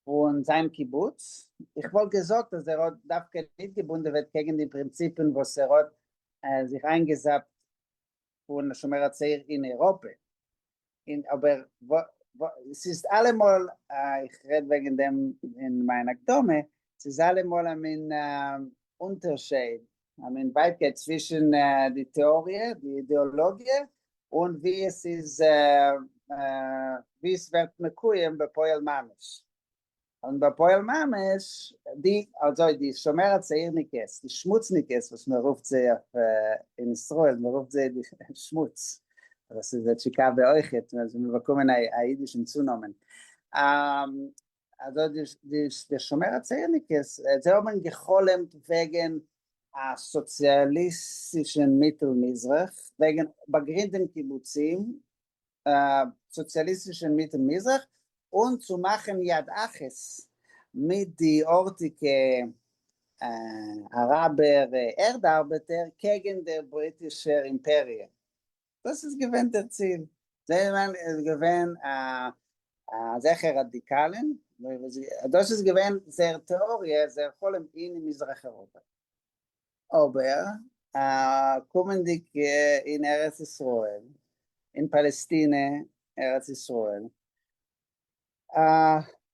פון זיין קיבוץ, איך וואלט געזאגט אז ער האט דווקא ניט געבונטעוועט קעגן די פרינציפן וואס ער האט זיך איינגעזאפט פון השומר הצעיר אין אייראפע, אין אבער ס'איז אלעמאל, איך רעד וועגן דעם אין מיין הקדמה, ס'איז אלעמאל א מין אונטערשייד, א מין ווייטקייט צווישן די טעאריע, די אידעאלאגיע, און ווי עס איז, ווי עס ווערט מקוים בפועל ממש. און בפועל ממש, די, אזוי די שומר הצעירניקעס, די שמוצניקעס וואס מען רופט זיי אויף אין ישראל, מען רופט זיי די שמוץ. דאס איז טשיקאווע אויכעט, אז מיר באקומען א אידישן צונאמען. אזוי די די שומר הצעיר'ניקעס, זיי האבן גע'חלומ'ט וועגן א סאציאליסטישן מיטל מזרח, וועגן באגרינדען קיבוצים, סאציאליסטישן מיטל מזרח, און צו מאכן יד אחת מיט די ארטיגע אראבער ערד ארבעטער קעגן דער בריטישער אימפעריע. דאס איז געווען דער ציל. זיי זענען געווען אזעלכע ראדיקאלן, דאס איז געווען זייער טעאריע, זייער חלום אין מזרח אירופה. אבער קומענדיג אין ארץ ישראל, אין פאלעסטינע ארץ ישראל,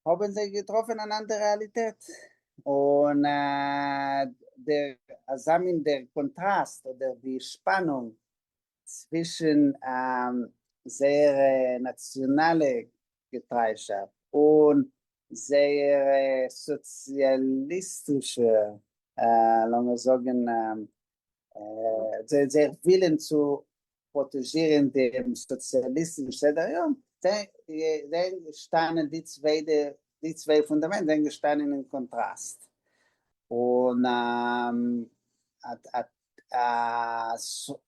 האבן זיי געטראפן אן אנדער רעאליטעט, און דער אזא מין דער קאנטראסט אדער די שפאנונג צווישן זייערע נאציאנאלע געטריישאפט און זייערע סאציאליסטישע, לאמיר זאגן, זייער ווילן צו פראטעזשירן דעם סאציאליסטישן סדר היום, זענען געשטאנען די צוויי די צוויי פונדאמענטן זענען געשטאנען אין קאנטראסט, און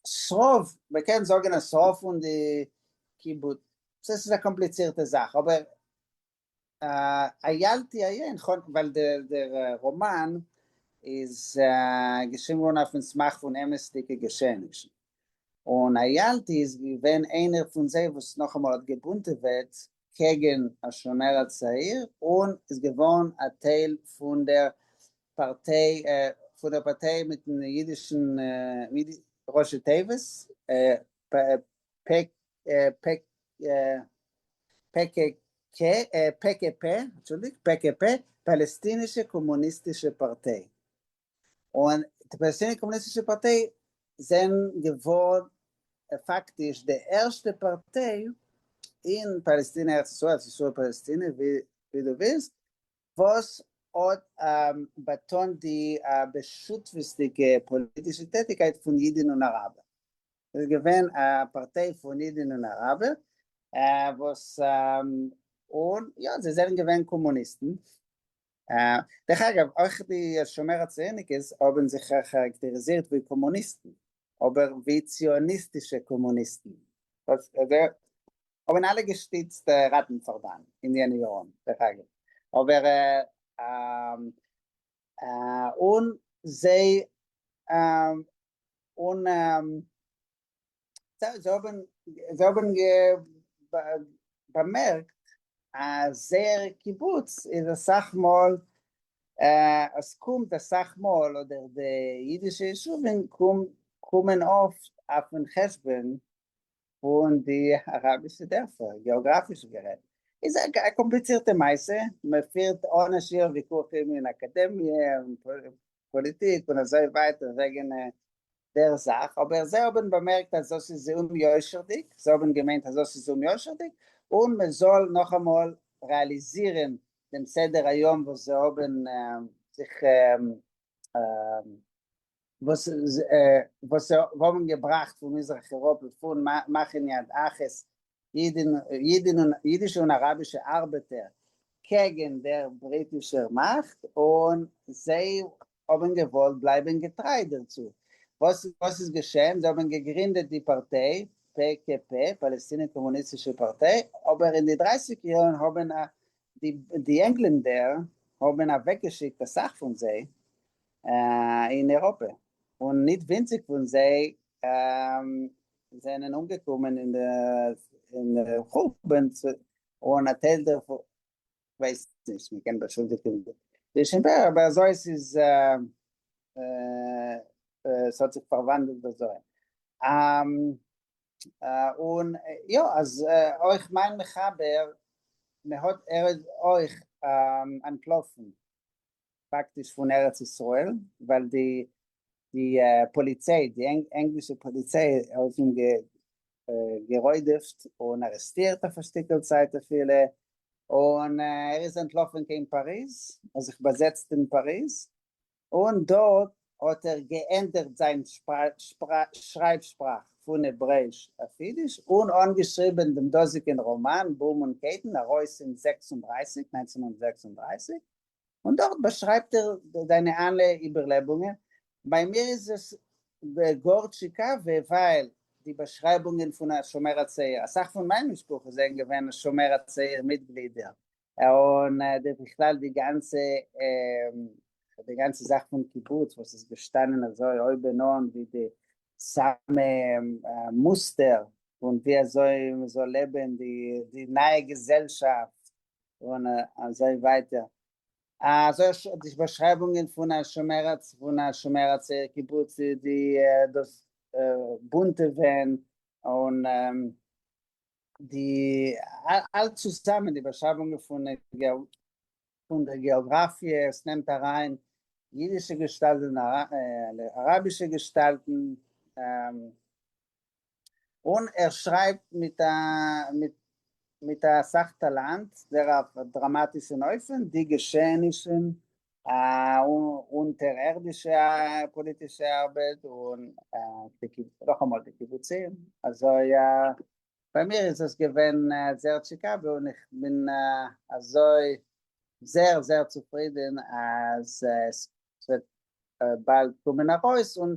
ס'רוב, מען קען זאגן אז ס'רוב פון די קיבוץ, עס איז א קאמפליצירטע זאך, אבער איילתי עיין, ווייל דער ראמאן איז געשריבן געווארן אויפן סמך פון אמת'דיגע געשעענישן, און איילתי איז געווען איינער פון זיי וואס נאכאמאל האט געבונטעוועט קעגן השומר הצעיר און איז געווארן א טייל פון דער פארטיי פון דער פארטיי מיטן אידישן ראשי תיבות פקפ, אנטשולדיגט, פקפ, פאלעסטינישע קאמוניסטישע פארטיי. און די פאלעסטינער קאמוניסטישע פארטיי זענען געווארן פאקטיש די ערשטע פארטיי אין פאלעסטינע, ארץ ישראל, ארץ ישראל פאלעסטינע, ווי דו ווילסט, וואס האט באטאנט די בשותפות'דיגע פאליטישע טעטיגקייט פון אידן און אראבער. עס איז געווען א פארטיי פון אידן און אראבער וואס און יא זיי זענען געווען קאמוניסטן. דרך אגב אויך די שומר הצעיר'ניקעס האבן זיך כאראקטעריזירט ווי קאמוניסטן אבער ווי ציוניסטישע קאמוניסטן. האבן אלע געשטיצט ראטן-פארבאנד אין יענע יארן דרך אגב אבער און זיי און זיי האבן זיי האבן באמערקט אז זייער קיבוץ איז אסאך מאל, עס קומט אסאך מאל, אדער די אידישע ישובים קומען אפט אויפן חשבון פון די אראבישע דערפער, געאגראפיש גערעדט. איז א קאמפליצירטע מעשה, מען פירט אן א שיעור ויכוחים אין אקאדעמיע און פאליטיק און אזוי ווייטער וועגן דער זאך, אבער זיי האבן באמערקט אז דאס איז אומ'יושר'דיג, זיי האבן געמיינט אז דאס איז אומ'יושר'דיג, און מען זאל נאכאמאל רעאליזירן דעם סדר היום וואס זיי האבן זיך וואס וואס זיי האבן געבראכט פון מזרח אירופע פון מאכן יד אחת אידן און אידישע און אראבישע ארבעטער קעגן דער בריטישער מאכט און זיי האבן געוואלט בלייבן געטריי דערצו. וואס וואס איז געשען? זיי האבן געגרינדעט די פארטיי פקפ, פאלעסטינער קאמוניסטישע פארטיי, אבער אין די דרייסיג יארן האבן די ענגלענדער האבן אוועקגעשיקט אסאך פון זיי אין אירופע, און ניט ווינציג פון זיי זענען אומגעקומען אין די חורבן, און א טייל דערפון, כ'ווייס נישט, מען קען באשולדיגן די אימפעריע, אבער אזוי עס איז, עס האט זיך פארוואנדלט אזוי. און יא, אז אויך מיין מחבר, מען האט, ער איז אויך אנטלאפן פאקטיש פון ארץ ישראל, ווייל די די פאליציי, די ענגלישע פאליציי האט אים גערודפ'ט און ארעסטירט אויף א שטיקל צייט אפילו, און ער איז אנטלאפן קיין פאריז, האט זיך באזעצט אין פאריז, און דארט האט ער געענדערט זיין שרייב שפראך. פֿון העברעיִש אויף ייִדיש און אָנגעשריבן דעם דאָזיקן ראָמאַן בום און קייטן, אַרויס אין 36, 1936, און דאָרט באַשרײַבט ער זײַנע אַלע איבערלעבונגען. בײַ מיר איז עס גאָר טשיקאַווע, ווײַל די באַשרײַבונגען פֿון השומר הצעיר, אַ סך פֿון מײַן משפּחה זענען געווען השומר הצעיר מיטגלידער, און בכלל די גאנצע די גאנצע זאך פון קיבוץ וואס איז געשטאנען אזוי אויבן אן ווי די סאמע מוסטער פון ווי אזוי מען זאל לעבן די די נייע געזעלשאפט און אזוי ווייטער. אזוי די באשרייבונגען פון השומר פון השומר הצעיר קיבוץ די דאס בונטעווען און די אלץ צוזאמען די באשרייבונגען פון פון דער געאגראפיע, עס נעמט אריין אידישע געשטאלטן, אראבישע געשטאלטן, און ער שרייבט מיט א מיט א סך טאלאנט, זייער אויף א דראמאטישן אופן, די געשעענישן, אונטערערדישע פאליטישע ארבעט, און נאכאמאל די קיבוצים, אזוי ביי מיר איז עס געווען זייער טשיקאווע און איך בין אזוי זייער זייער צופרידען אז עס וועט באלד קומען ארויס און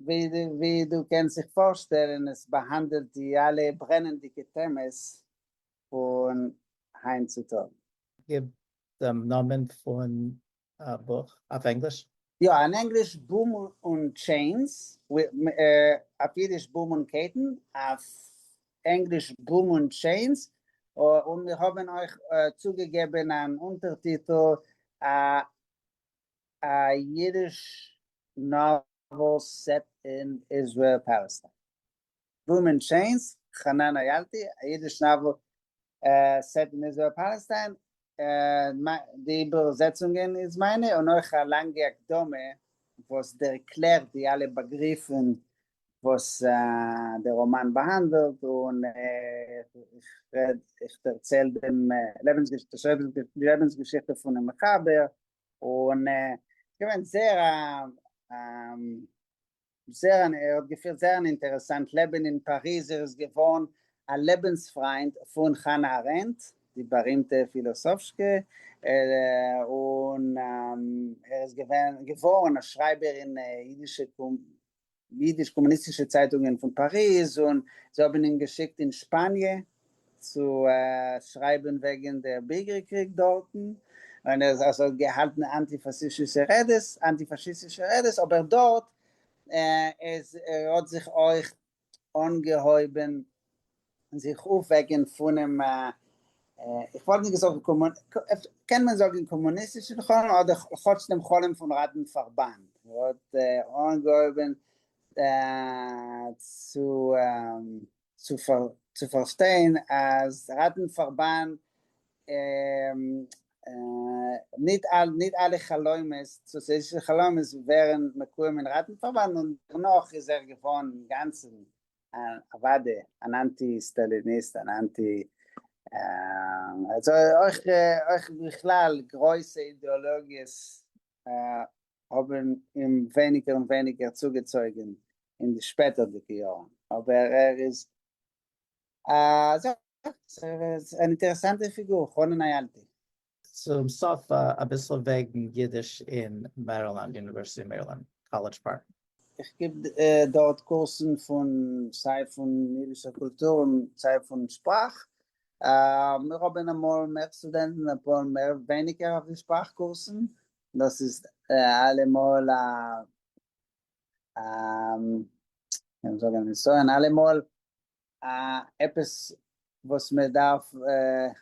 ווי דו קענסט זיך פארשטעלן עס באהאנדעלט די אלע ברענענדיגע טעמעס פון היינט צו טאג. גיב דעם נאמען פון בוך אויף ענגליש? יא, אין ענגליש בום און chains, אויף אידיש בום און קייטן, אויף ענגליש בום און chains, און מיר האבן אויך צוגעגעבן אן אונטערטיטל א Yiddish novel set in Israel Palestine. בום און chains, חנן אילתי, א Yiddish novel set in Israel Palestine, די איבערזעצונגען איז מיינע, און אויך א לאנגע הקדמה וואס דערקלערט די אלע באגריפן וואס דער ראמאן באהאנדלט, און איך רעד, איך דערצייל דעם לעבנסגעשיכטע פונעם מחבר, און ס'געווען זייער א זייער אן ער האט געפירט זייער אן אינטערעסאנט לעבען אין פאריז, ער איז געווארן א לעבענספריינד פון חנה ארענדט, די בארימטע פילאסאפשקע, און ער איז געווען געווארן א שרייבער אין אידישע אידיש קאמוניסטישע צייטונגען פון פאריז, און זיי האבן אים געשיקט אין שפאניע צו שרייבען וועגען דער בירגער קריג דארטן, און ער האט געהאלטן אנטי פאשיסטישע רעדעס, אנטי פאשיסטישע רעדעס, אבער דארט איז ער האט זיך אויך אנגעהויבען זיך אויפוועקען פונעם, איך וואלט נישט געזאגט קען מען זאגען קאמוניסטישען חלום, אדער כאטש דעם חלום פון ראטן פארבאנד, ער האט אנגעהויבען צו צו פארשטיין אז ראטן פארבאנד ניט אלע חלומות, סאציאליסטישע חלומות ווערן מקוים אין ראטן פארבאנד און דערנאך איז ער געווארן אינגאנצן אוודאי אן אנטי סטאליניסט אן אנטי אזוי אויך אויך בכלל גרויסע אידעאלאגיעס האבן אים ווייניגער און ווייניגער צוגעצויגן אין די שפעטערדיגע יארן, אבער ער איז אן אינטערעסאנטע פיגור, חנן אילתי. צום סוף אביסל וועגן אידיש אין מערילענד, University of Maryland, קאלעדזש פארק. איך גיב דארט קורסן פון סיי פון אידישער קולטור און סיי פון שפראך. מיר האבן אמאל מער סטודענטן אמאל מער ווייניגער אויף די שפראך קורסן, דאס איז אלעמאל א קען זאגן נסיון, אלעמאל א עפעס וואס מען דארף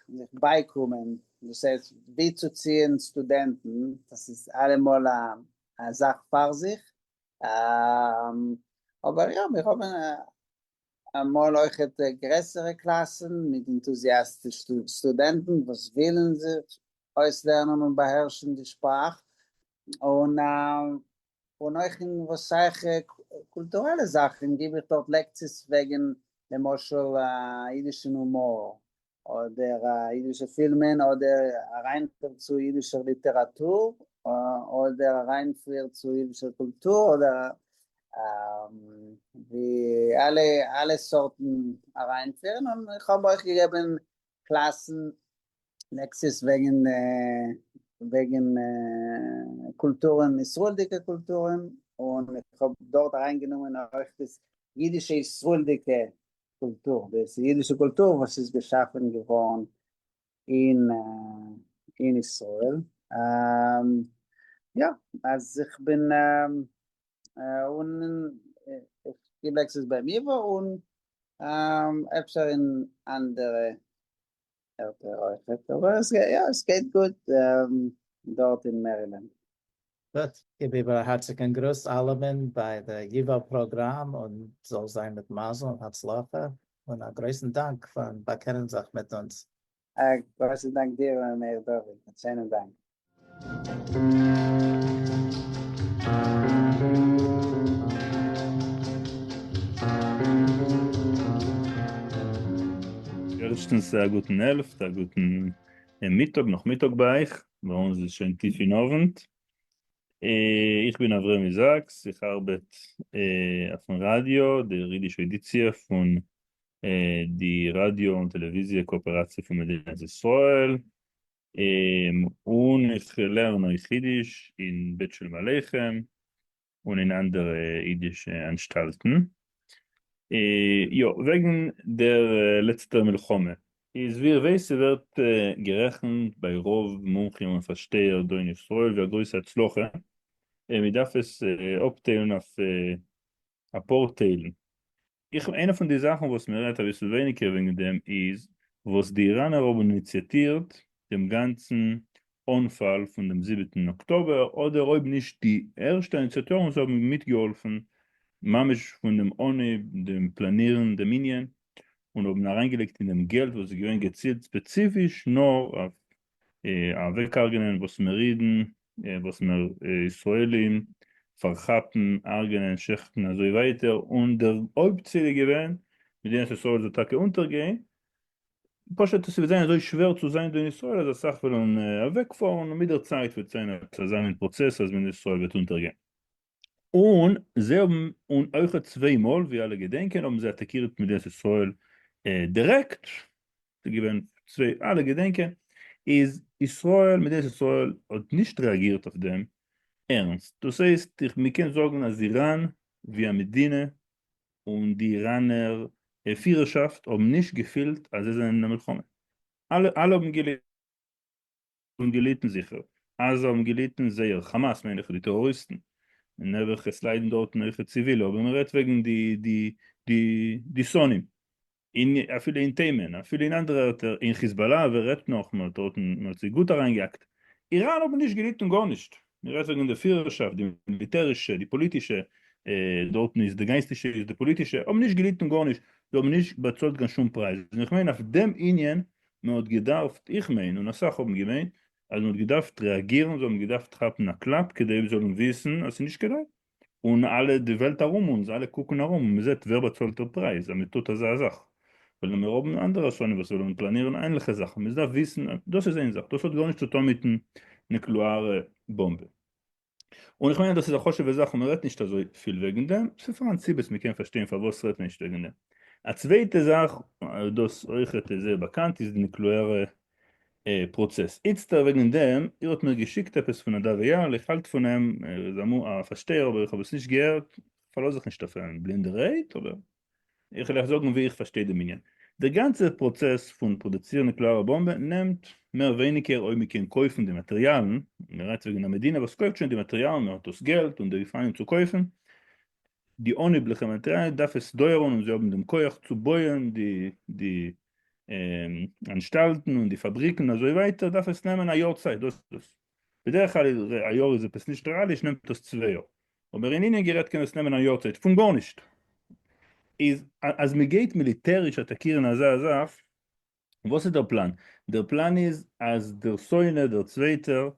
זיך בייקומען, דאס הייסט ווי צו ציען סטודענטן, דאס איז אלעמאל א זאך פאר זיך, אבער יא מיר האבן אמאל אויכעט גרעסערע קלאסן מיט ענטוזיאסטישע סטודענטן וואס ווילן זיך אויסלערנען און באהערשן די שפראך, און און אויך אין וואס שייך קולטורעלע זאכן גיב איך דארט לעקציעס וועגן למשל אידישן הומאר, אדער אידישע פילמען, אדער אריינפיר צו אידישער ליטעראטור, אדער אריינפיר צו אידישער קולטור, אדער. ווי אלע אלע סארטן אריינפירן, און איך האב אויך געגעבן קלאסן, לעקציעס וועגן וועגן קולטורן, ישראל'דיגע קולטורן, און איך האב דארט אריינגענומען אויך דאס אידישע ישראל'דיגע קולטור, דאס אידישע קולטור וואס איז געשאפן געווארן אין אין ישראל. יא, אז איך בין און איך גיב לעקציעס ביים ייווא און אפשר אין אנדערע ערטער אויכעט, אבער עס יא עס גייט גוט דארט אין מערילענד. גוט, גיב איבער א הארציגן גרוס אלעמען ביי די ייווא פראגראם און זאל זיין מיט מזל און הצלחה, און א גרויסן דאנק פארן באקענען זיך מיט אונז. א גרויסן דאנק דיר מאיר דוד, א שיינעם דאנק. ערשטנס א גוטן העלפט, א גוטן מיטאג, נאכמיטאג ביי אייך, ביי אונז איז שוין טיף אין אוונט. איך בין אברמי זאקס, איך ארבעט אויפן ראדיא, דער אידישע עדיציע פון די ראדיא און טעלעוויזיע קאאפעראציע פון מדינת ישראל, און איך לערן אויך אידיש אין בית שלום עליכם און אין אנדערע אידישע אנשטאלטן. יא, וועגן דער לעצטער מלחמה, איז ווי איר ווייסט ס'ווערט גערעכנט ביי רוב מומחים און פארשטייער דא אין ישראל ווי א גרויסע הצלחה, מ'דארף עס אפטיילן אויף אפאר טיילן. איך איינע פון די זאכן וואס מען רעדט אביסל ווייניגער וועגן דעם איז וואס די איראנער האבן איניציאטירט דעם גאנצן אנפאל פון דעם זיבעטן אקטאבער, אדער אויב נישט די ערשטע איניציאטארן זיי האבן מיטגעהאלפן ממש פון דעם אנהייב דעם פלאנירן דעם ענין און האבן אריינגעלייגט אין דעם געלט וואס איז געווען געצילט ספעציפיש נאר אויף אוועקהרג'נען וואס מער אידן, וואס מער ישראלים, פארכאפן, הרג'נען, שעכטן אזוי ווייטער, און דער הויפט ציל איז געווען מדינת ישראל זאל טאקע אונטערגיין, פשוט עס וועט זיין אזוי שווער צו זיין דא אין ישראל אז אסאך וועלן אוועקפארן און מיט דער צייט וועט זיין אזא מין פראצעס אז מדינת ישראל וועט אונטערגיין. און זיי האבן, און אויכעט צוויי מאל ווי אלע געדענקען האבן זיי אטאקירט מדינת ישראל דירעקט, ס'איז געווען צוויי אלע געדענקען, איז ישראל, מדינת ישראל האט נישט רעאגירט אויף דעם ערנסט, דאס הייסט מ'קען זאגן אז איראן ווי א מדינה און די איראנער פירערשאפט האבן נישט געפילט אז זיי זענען אין א מלחמה, אלע אלע האבן געליטן. האבן געליטן זיכער, עזה האבן געליטן זייער, חאמאס מיין איך די טעראריסטן, און נעבעך עס ליידן דארטן אויכעט ציווילע, אבער מען רעדט וועגן די די די די שונאים, אין אפילו אין תימן, אפילו אין אנדערע ערטער, אין חיזבאללה ווער רעדט נאך, מען האט דארטן מען האט זיי גוט אריינגעהאקט, איראן האבן נישט געליטן גארנישט, מען רעדט וועגן די פירערשאפט, די מיליטערישע, די פאליטישע, דארטן איז די גייסטישע איז די פאליטישע, האבן נישט געליטן גארנישט, זיי האבן נישט באצאלט קיין שום פרייז, און איך מיין אויף דעם ענין מען האט געדארפט, איך מיין און אסאך האבן געמיינט, אז מען האט געדארפט רעאגירן, זיי האבן געדארפט כאפן א קלאפ כדי זיי זאלן וויסן אז ס'איז נישט כדאי, און אלע די וועלט ארום אונז, אלע קוקן ארום און מען זעט ווער באצאלט דער פרייז אז מען טוט אזא זאך, וועלן מיר האבן אנדערע שונאים וואס וועלן פלאנירן ענליכע זאכן, מען דארף וויסן, דאס איז איין זאך, דאס האט גארנישט צו טון מיטן נוקלעארע באמבע. און איך מיין אז דאס איז א חשוב'ע זאך און מען רעדט נישט אזוי פיל וועגן דעם, ס'איז פארהאן סיבות מען קען פארשטיין פארוואס רעדט מען נישט וועגן דעם. א צווייטע זאך, דאס אויכעט איז זייער באקאנט, איז די נוקלעארע פראצעס. איצטער וועגן דעם, איר האט מיר געשיקט עפעס פון נדב אייל, איך האלט פון אים, ער איז א פארשטייער אבער איך האב עס נישט געהערט, איך פארלאז זיך נישט אויף אים בלינדערהייט, אבער איך וועל אייך זאגן ווי איך פארשטיי דעם ענין. דער גאנצער פראצעס פון פראדוצירן נוקלעארע באמבע נעמט מער ווייניגער אויב מען קען קויפן די מאטריאלן, מען רעדט וועגן א מדינה וואס קויפט שוין די מאטריאלן, מען האט דאס געלט און די מפעלים צו קויפן די אנהויבליכע מאטריאלן, דארף עס דויערן און זיי האבן דעם כח צו בויען די די אנשטאלטן און די פאבריקן און אזוי ווייטער, דארף עס נעמען א יאר צייט, דאס איז בדרך כלל א יאר איז עפעס נישט רעאליש נעמט עס צוויי יאר. אבער אין ענין גערעדט קען עס נעמען א יאר צייט פון גארנישט. איז אז מען גייט מיליטעריש אטאקירן אזא זאך, וואס איז דער פלאן? דער פלאן איז אז דער שונא, דער צווייטער,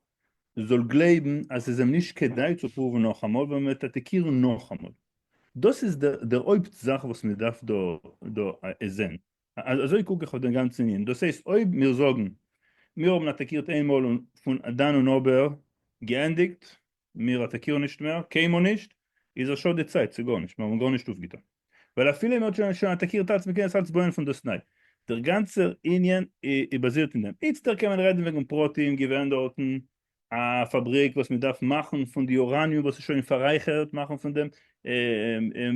זאל גלייבן אז ס'איז אים נישט כדאי צו פרואוון נאכאמאל, ווייל מען וועט אטאקירן נאכאמאל. דאס איז דער הויפט זאך וואס מען דארף דא זען. אזוי קוק איך אויף דעם גאנצן ענין. דאס הייסט אויב מיר זאגן מיר האבן אטאקירט איינמאל און פון דאן און אבער געענדיגט, מיר אטאקירן נישט מער, קיינמאל נישט, איז א שאד די צייט, ס'איז גארנישט, מיר האבן גארנישט אויפגעטון. ווייל אפילו מען האט שוין שוין אטאקירט אלץ, מען קען עס אלץ בויען פון דאס ניי. דער גאנצער ענין איז באזירט אין דעם. איצטער קען מען רעדן וועגן פרטים, געווען דארטן א פאבריק וואס מען דארף מאכן פון די אוראניום וואס איז שוין פאררייכערט, מאכן פון דעם,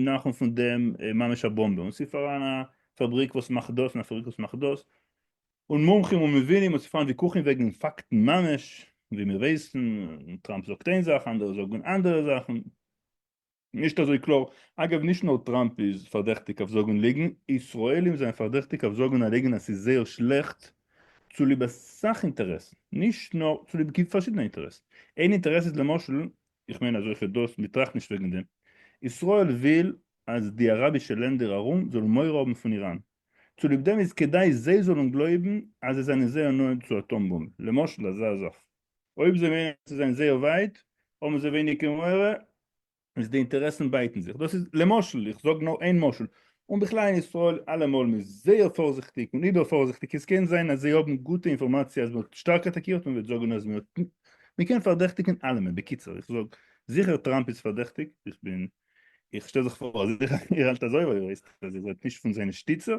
מאכן פון דעם ממש א באמבע, און ס'איז פאראן א פאבריק וואס מאכט דאס און א פאבריק וואס מאכט דאס, און מומחים און מבינים און ס'פארהאן ויכוחים וועגן פאקטן ממש, ווי מיר ווייסן, טראמפ זאגט איין זאך אנדערע זאגן אנדערע זאכן, נישט אזוי קלאר, אגב נישט נאר טראמפ איז פארדעכטיג אויף זאגן ליגן, ישראלים זענען פארדעכטיג אויף זאגן א ליגן אז ס'איז זייער שלעכט צוליב אסאך אינטערעסן, נישט נאר צוליב פארשידענע אינטערעסן, איין אינטערעס איז למשל, איך מיין אז אויכעט דאס, מ'טראכט נישט וועגן דעם, ישראל וויל אז די אראבישע לענדער ארום זאלן מורא האבן פון איראן, צוליב דעם איז כדאי זיי זאלן גלויבן אז זיי זענען זייער נאענט צו אטאם באמבע, למשל אזא זאך. אויב זיי מיינען אז זיי זענען זייער ווייט, האבן זיי ווייניגער מורא, איז די אינטערעסן בייטן זיך. דאס איז למשל, איך זאג נאר איין משל. און בכלל אין ישראל אלעמאל מ'איז זייער פארזיכטיג און איבער-פארזיכטיג, עס קען זיין אז זיי האבן גוטע אינפארמאציע אז מ'האט שטארק אטאקירט און מ'וועט זאגן אז מ'האט, מ'קען פארדעכטיגן אלעמען. בקיצור, איך זאג זיכער טראמפ איז פארדעכטיג, איך בין איך שטעל זיך פאר אז איר האלט אזוי ווייל איר ווייסט אז איר זענט נישט פון זיינע שטיצער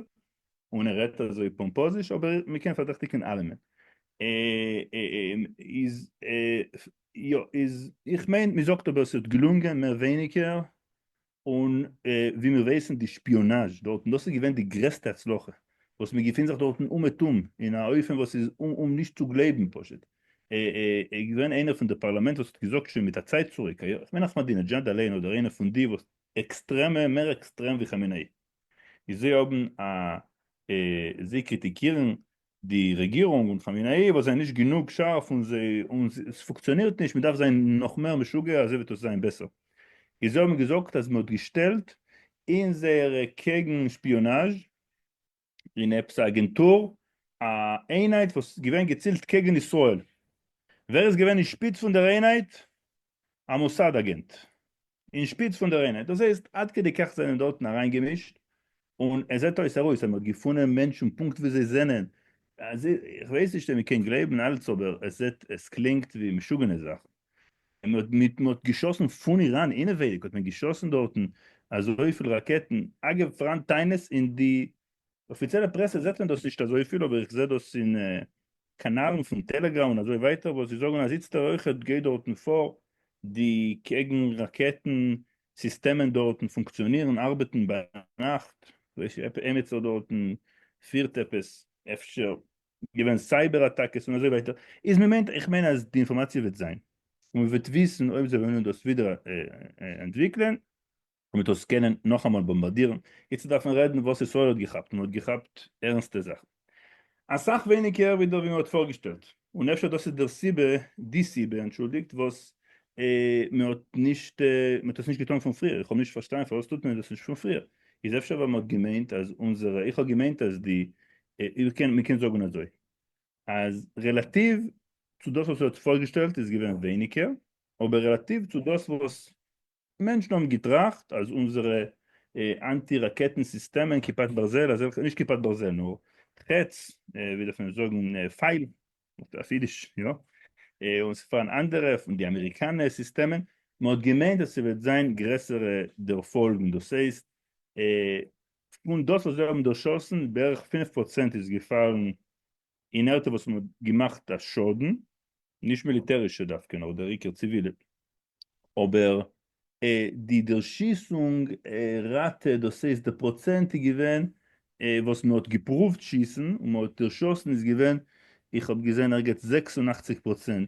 און ער רעדט אזוי פאמפאזיש אבער מען קען פארדעכטיגן אלעמען איז יא איז איך מיין מען זאגט אבער ס'האט געלונגען מער ווייניגער און ווי מיר ווייסן די שפיאנאזש דארטן דאס איז געווען די גרעסטע הצלחה וואס מען געפינט זיך דארטן אומעטום אין א אופן וואס איז אום נישט צו גלייבן פשוט איז געווען איינער פון די פארלאמענט וואס האט געזאגט שוין מיט א צייט צוריק, איך מיין אכמאדינעדזשאד אליין אדער איינער פון די וואס עקסטרעמע, מער עקסטרעם ווי כאמינעי, איז זיי האבן א זיי קריטיקירן די רעגירונג און כאמינעי וואס זענען נישט גענוג שארף און זיי און עס פונקציאנירט נישט, מען דארף זיין נאך מער משוגע אזוי וועט עס זיין בעסער, איז זיי האבן געזאגט אז מען האט געשטעלט אין זייערע קעגן שפיאנאזש אין עפעס א אגענטור א איינהייט וואס איז געווען געצילט קעגן ישראל, ווער איז געווען אין שפיץ פון דער איינהייט? א מוסד אגענט אין שפיץ פון דער איינהייט, דאס הייסט עד כדי כך זענען דארטן אריינגעמישט, און עס זעט אויס ארויס אז מען האט געפונען מענטשן פונקט ווי זיי זענען, איך ווייס נישט אויב מען קען גלייבן אלץ אבער עס זעט עס קלינגט ווי משוגענע זאכן, מען האט געשאסן פון איראן אינעווייניג האט מען געשאסן דארטן אזויפיל ראקעטן, אגב פאראן טענות אין די אפיציעלע פרעסע זעט מען דאס נישט אזויפיל אבער איך זע דאס אין קאנאלן פון טעלעגראם און אזוי ווייטער וואס זיי זאגן אז איצטער אויכעט גייט דארטן פאר די קעגן ראקעטן סיסטעמען דארטן פונקציאנירן ארבעטן ביינאכט, כ'ווייס נישט עמיצער דארטן פירט עפעס אפשר געווען סייבער אטאקעס און אזוי ווייטער, איז מען מיינט, איך מיין אז די אינפארמאציע וועט זיין, און מען וועט וויסן אויב זיי וועלן דאס ווידער אנטוויקלען, און מען וועט דאס קענען נאכאמאל באמבארדירן, איצט דארף מען רעדן וואס ישראל האט געכאפט, מען האט געכאפט ערנסטע זאכן, אסאך ווייניגער ווי מען האט פארגעשטעלט, און אפשר דאס איז דער סיבה, די סיבה, אנטשולדיגט, וואס מען האט נישט, מען האט עס נישט געטאן פון פריער, איך האב נישט פארשטאנען פארוואס טוט מען דאס נישט פון פריער, איז אפשר ווייל מען האט געמיינט אז אונזערע, איך האב געמיינט אז די איר קענט, מען קען זאגן אזוי, אז רעלאטיוו צו דאס וואס ער האט פארגעשטעלט איז געווען ווייניגער, אבער רעלאטיוו צו דאס וואס מענטשן האבן געטראכט אז אונזערע אנטי ראקעטן סיסטעמען, כיפת ברזל, אזעלכע, נישט כיפת ברזל, נאר חץ, ווי דארף מען זאגן, פייל, אויף אידיש, יא, און ס'פארהאן אנדערע פון די אמעריקאנע סיסטעמען, מען האט געמיינט אז ס'וועט זיין גרעסערע דערפאלגן, דאס הייסט, פון דאס וואס זיי האבן דערשאסן, בערך 5% איז געפאלן אין ערטער וואס מען האט געמאכט א שאדן, נישט מיליטערישע דווקא נאר דער עיקר ציווילע, אבער די דערשיסונג ראטע, דאס הייסט די פראצענט איז געווען וואס מען האט געפרואווט שיסן און מען האט דערשאסן איז געווען, איך האב געזען ערגעץ 86%,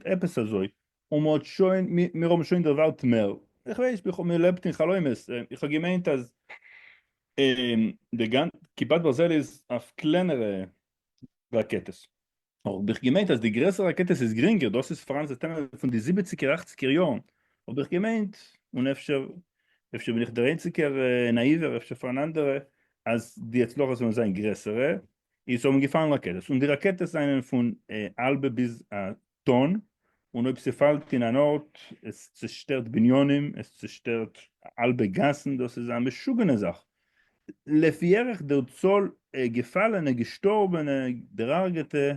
עפעס אזוי, און מען האט שוין, מיר האבן שוין דערווארט מער, איך ווייס, מען לעבט אין חלומות, איך האב געמיינט אז די גאנ, כיפת ברזל איז אויף קלענערע ראקעטעס, האב איך געמיינט אז די גרעסערע ראקעטעס איז גרינגער, דאס איז פאראן סיסטעמען פון די זיבעציגער אכציגער יארן, האב איך געמיינט, און אפשר, אפשר בין איך דער איינציגער נאיווער, אפשר פאראן אנדערע, אז די הצלחות וועלן זיין גרעסערע, איז האבן געפאלן ראקעטעס, און די ראקעטעס זענען פון האלבע ביז א טאן, און אויב ס'פאלט אין אן ארט, עס צעשטערט בנינים, עס צעשטערט האלבע גאסן, דאס איז א משוגענע זאך. לפי ערך דער צאל געפאלענע, געשטארבענע, דערהרגעטע,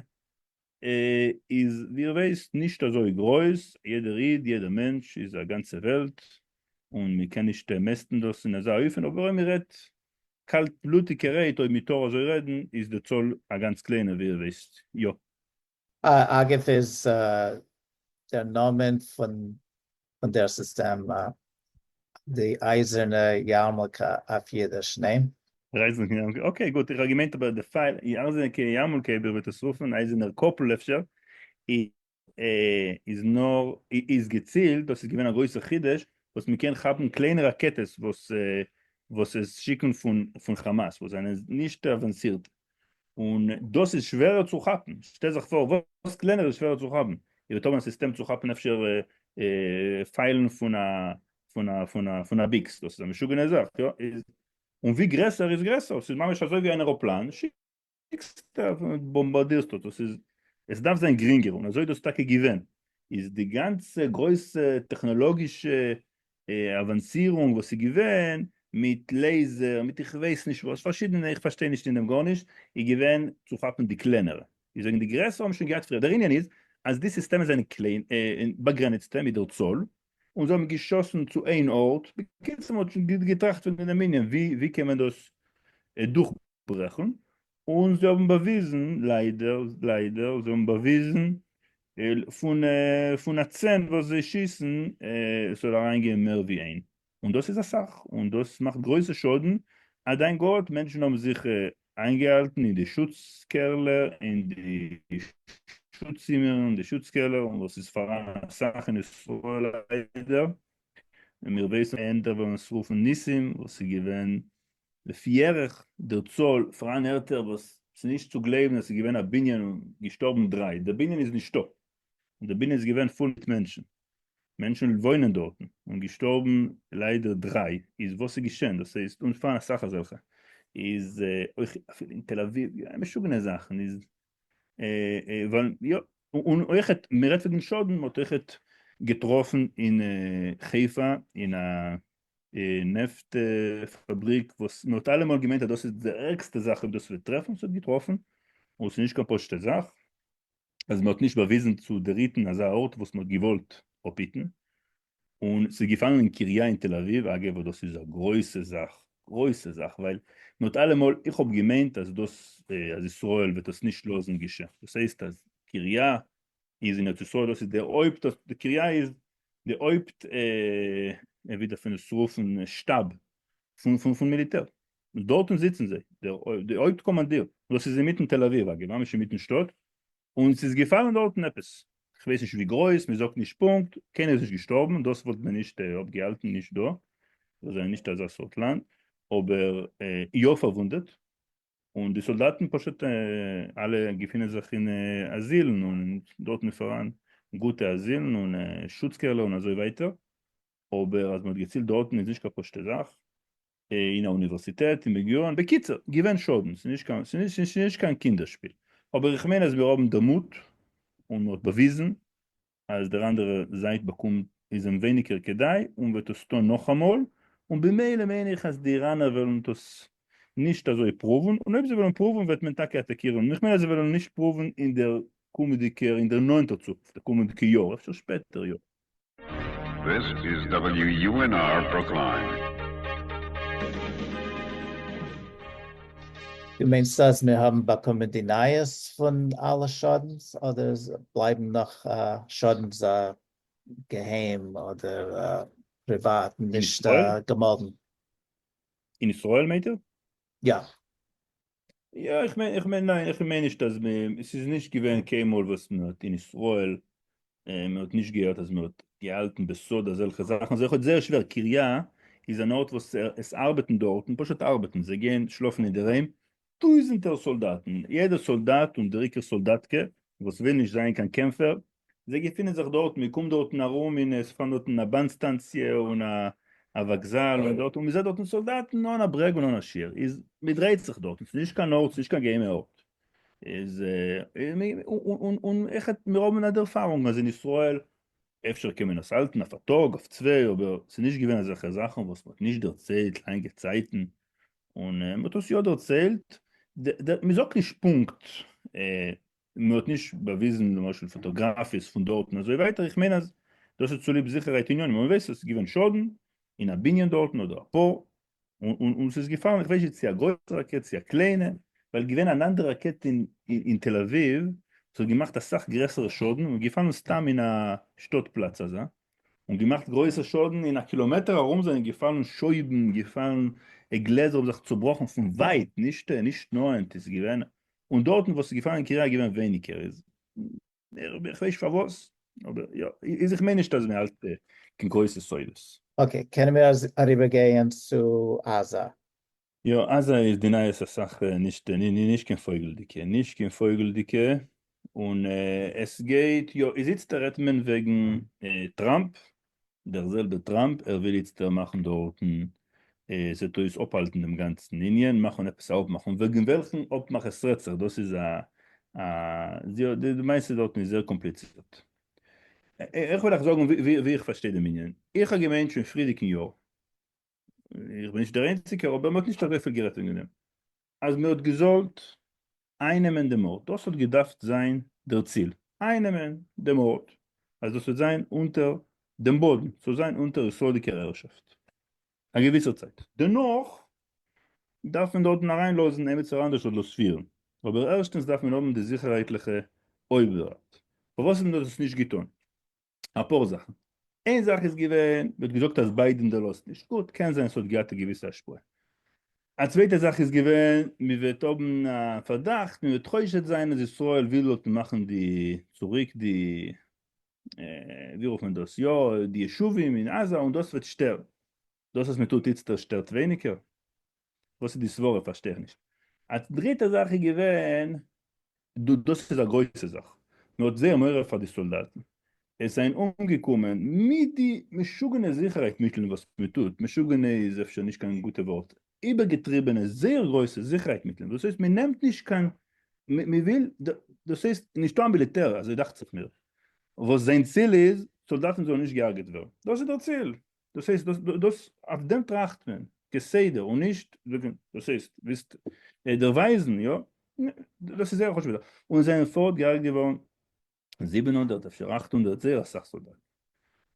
איז ווי איר ווייסט נישט אזוי גרויס, יעדער איד, יעדער מענטש איז א גאנצע וועלט. און מען קען נישט מעסטן דאס אין אזא אופן, אבער אויב מען רעדט קאלטבלוטיגערהייט, אויב מען טאר אזוי רעדן, איז די צאל א גאנץ קליינע ווי איר ווייסט יא. אגב איז דער נאמען פון דער סיסטעם די אייזערנע יארמולקע אויף אידיש, ניין? אייזערנע יארמולקע, okay גוט, איך האב געמיינט אבער די פייל, אייזערנע יארמולקע אויב איר וועט עס רופן אייזערנער קאפל אפשר, איז נאר איז געצילט, דאס איז געווען א גרויסער חידוש, וואס מען קען כאפן קליינע ראקעטעס וואס וואס עס שיקן פון פון כאמאס וואס זענען נישט אוואנסירט, און דאס איז שווערער צו כאפן, שטעל זיך פאר וואס קלענער איז שווערער צו כאפן, איר וועט האבן א סיסטעם צו כאפן אפשר פיילן פון א פון א פון א פון א ביקס, דאס איז א משוגענע זאך, יא, איז און ווי גרעסער איז גרעסער, ס'איז ממש אזוי ווי אן עראפלאן, שיקסט באמבארדירסט דאס, דאס איז, עס דארף זיין גרינגער, און אזוי איז דאס טאקע געווען, איז די גאנצע גרויסע טעכנאלאגישע אוואנסירונג וואס איז געווען, מיט לעיזער, מיט איך ווייס נישט וואס, פארשידענע, איך פארשטיי נישט אין דעם גארנישט, איז געווען צו כאפן די קלענערע, איז וועגן די גרעסערע האבן שוין געהאט פריער, דער ענין איז אז די סיסטעמען זענען קליין, באגרעניצטע מיט דער צאל, און זיי האבן געשאסן צו איין ארט, בקיצור מען האט שוין געטראכט פון דעם ענין ווי קען מען דאס דורך ברעכן, און זיי האבן באוויזן, ליידער, ליידער, זיי האבן באוויזן פון פון א צען וואס זיי שיסן, עס זאל אריינגיין מער ווי איין, און דאס איז אסאך, און דאס מאכט גרויסע שאדן, א דאנק גאט מענטשן האבן זיך איינגעהאלטן אין די שוץ קעלער, אין די שוץ צימערן, די שוץ קעלער, און וואס איז פאראן אסאך אין ישראל ליידער, און מיר ווייסן ענדער וועלן עס רופן ניסים, וואס איז געווען לפי ערך דער צאל פאראן ערטער וואס ס'איז נישט צו גלייבן אז ס'איז געווען א בנין און געשטארבן דריי, דער בנין איז נישטא, און דער בנין איז געווען פול מיט מענטשן, מענטשן וואוינען דארטן, און געשטארבן ליידער דריי, איז וואס איז געשען, דאס הייסט, און פאראן אסאך אזעלכע, איז אויך אפילו אין תל אביב, משוגענע זאכן, איז ווייל יא, און אויכעט, מען רעדט וועגן שאדן, מען האט אויכעט געטראפן אין חיפה אין א נעפט פאבריק וואס מען האט אלעמאל געמיינט אז דאס איז די ערגסטע זאך אויב דאס וועט טרעפן, ס'האט געטראפן, און ס'איז נישט קיין פשוט'ע זאך, אז מען האט נישט באוויזן צו דערהיטן אזא ארט וואס מען האט געוואלט אפהיטן, און ס'איז געפאלן אין קריה אין תל אביב, אגב וואס דאס איז א גרויסע זאך, גרויסע זאך, ווייל מען האט אלעמאל, איך האב געמיינט אז דאס, אז ישראל וועט עס נישט לאזן געשען, דאס הייסט אז קריה איז אין ארץ ישראל, דאס איז דער הויפט, די קריה איז די הויפט, ווי דארף מען עס רופן, שטאב פון פון פון מיליטער, דארטן זיצן זיי, די הויפט קאמאנדיר, דאס איז אינמיטן תל אביב, אגב, ממש אינמיטן שטאט, און ס'איז געפאלן דארטן עפעס, כ'ווייס נישט ווי גרויס, מ'זאגט נישט פונקט, קיינער איז נישט געשטארבן, דאס וואלט מען נישט אפגעהאלטן, נישט דא, מיר זענען נישט אזא סארט לאנד, אבער יא פארוואונדעט, און די סאלדאטן פשוט אלע געפינען זיך אין אזילן, און דארטן איז פאראן גוטע אזילן און שוץ קעלער און אזוי ווייטער, אבער אז מ'האט געצילט דארטן איז נישט קיין פשוטע זאך. אין א אוניווערסיטעט אין בן גוריון, בקיצור, געווען שאדן, ס'איז נישט קיין, ס'איז נישט קיין קינדער שפיל, אבער איך מיין אז מיר האבן דער מוט און מ'האט באוויזן אז דער אנדערע זייט באקומט איז אים ווייניגער כדאי און וועט עס טון נאכאמאל, און במילא מיין איך אז די איראנער וועלן דאס נישט אזוי פרואוון, און אויב זיי וועלן פרואוון וועט מען טאקע אטאקירן, און איך מיין אז זיי וועלן נישט פרואוון אין דער קומענדיגער, אין דער נאענטער צוקונפט, דער קומענדיגע יאר, אפשר שפעטער יא. This is WUNR Brookline. דו מיינסט אז מיר האבן באקומען די נייעס פון אלע שאדנס אדער בלייבן נאך שאדנס געהיים אדער פריוואט נישט געמאלדן? אין ישראל מיינט איר? יא. יא איך מיין איך מיין ניין איך מיין נישט אז מען עס איז נישט געווען קיינמאל וואס מען האט אין ישראל מען האט נישט געהערט אז מען האט געהאלטן בסוד אזעלכע זאכן אזוי אויך זייער שווער קריה איז אן ארט וואס עס ארבעטן דארטן פשוט ארבעטן זיי גייען שלאפן אינדערהיים טויזענטער סאלדאטן יעדער סאלדאט און דער עיקר סאלדאטקע וואס וויל נישט זיין קיין קעמפער זיי געפינען זיך דארט, מען קומט דארטן ארום און עס פארן דארטן א באן סטאנציע און א וואקזאל און דארט און מען זעט דארטן סאלדאטן אן א ברעג און אן א שיעור, איז מען דרייט זיך דארטן, ס'איז נישט קיין ארט, ס'איז נישט קיין געהיימע ארט, איז און און איך מיר האבן א ערפארונג אז אין ישראל אפשר קען מען עס האלטן אויף א טאג אויף צוויי אבער ס'איז נישט געווען אזעלכע זאכן וואס מען האט נישט דערציילט לאנגע צייטן און מען האט עס יא דערציילט, מען זאגט נישט פונקט מען האט נישט באוויזן למשל פאטאגראפיעס פון דארט און אזוי ווייטער, איך מיין אז דאס איז צוליב זיכערהייט עניינים, אבער מען ווייסט אז עס איז געווען שאדן. אין א בנין דארטן אדער אפאר, און ס'איז געפאלן, איך ווייס נישט צו א גרויסע ראקעט צו א קליינע, ווייל געווען אן אנדערע ראקעט אין תל אביב וואס האט געמאכט אסאך גרעסערע שאדן און געפאלן סתם אין א שטאט פלאץ אזא, און געמאכט גרויסע שאדן, אין א קילאמעטער ארום זענען געפאלן שויבן, געפאלן גלעזער האבן זיך צובראכן פון ווייט, נישט נישט נאענט איז געווען, און דארטן וואס איז געפאלן אין קריה איז געווען ווייניגער, איז איך ווייס נישט פארוואס, אבער יא, איז איך מיין נישט אז מען האלט קיין גרויסע סודות. okay, קענען מיר אריבערגיין צו עזה? יא, עזה איז די נייעס אסאך נישט נישט קיין פויגלדיגע, נישט קיין פויגלדיגע, און עס גייט יא, איז איצטער רעדט מען וועגן טראמפ, דער זעלבער טראמפ, ער וויל איצטער מאכן דארטן, זעט אויס אפהאלטן דעם גאנצן ענין, מאכן עפעס א אפמאך, און וועגן וועלכן אפמאך עס רעדט זיך, דאס איז א א די מעשה דארטן איז זייער קאמפליצירט. איך וועל אייך זאגן ווי איך פארשטיי דעם ענין, איך האב געמיינט שוין פריערדיגן יאר, איך בין נישט דער איינציגער, אבער מען האט נישט אזויפיל גערעדט וועגן דעם, אז מען האט געזאלט אייננעמען דעם ארט, דאס האט געדארפט זיין דער ציל, אייננעמען דעם ארט, אז דאס וועט זיין אונטער דעם באדן, ס'זאל זיין אונטער ישראל'דיגער הערשאפט א געוויסער צייט, דערנאך דארף מען דארטן אריינלאזן עמיצער אנדערש זאל דאס פירן, אבער ערשטענס דארף מען האבן די זיכערהייטליכע אויבערהאנט, פארוואס האט מען דאס נישט געטאן? אפאר זאכן. איין זאך איז געווען, מ'האט געזאגט אז ביידען דערלאזט נישט. גוט, קען זיין ס'האט געהאט א געוויסע השפעה. א צווייטע זאך איז געווען, מ'וועט האבן א פארדאכט, מ'וועט חושד זיין אז ישראל וויל דארטן מאכן די, צוריק די, ווי רופט מען דאס, יא, די ישובים אין עזה, און דאס וועט שטערן. דאס וואס מ'טוט איצטער שטערט ווייניגער? וואס איז די סברה פארשטיי איך נישט. א דריטע זאך איז געווען, דאס איז א גרויסע זאך, מען האט זייער מורא פאר די סאלדאטן, עס זענען אומגעקומען מיט די משוגענע זיכערהייט מיטלען וואס מען טוט, משוגענע איז אפשר נישט קיין גוטע ווארט, איבערגעטריבענע זייער גרויסע זיכערהייט מיטלען, דאס הייסט מען נעמט נישט קיין, מען וויל, דאס הייסט נישטא א מיליטער, אזוי דאכט זיך מיר, וואס זיין ציל איז סאלדאטן זאלן נישט געהארגעט ווערן, דאס איז דער ציל, דאס הייסט דאס דאס אויף דעם טראכט מען כסדר און נישט זאגן דאס הייסט ווילסט דערווייזן יא דאס איז זייער חשוב און זענען פארט געהרג'ט געווארן 700 אפשר 800 זייער אסאך סאלדאטן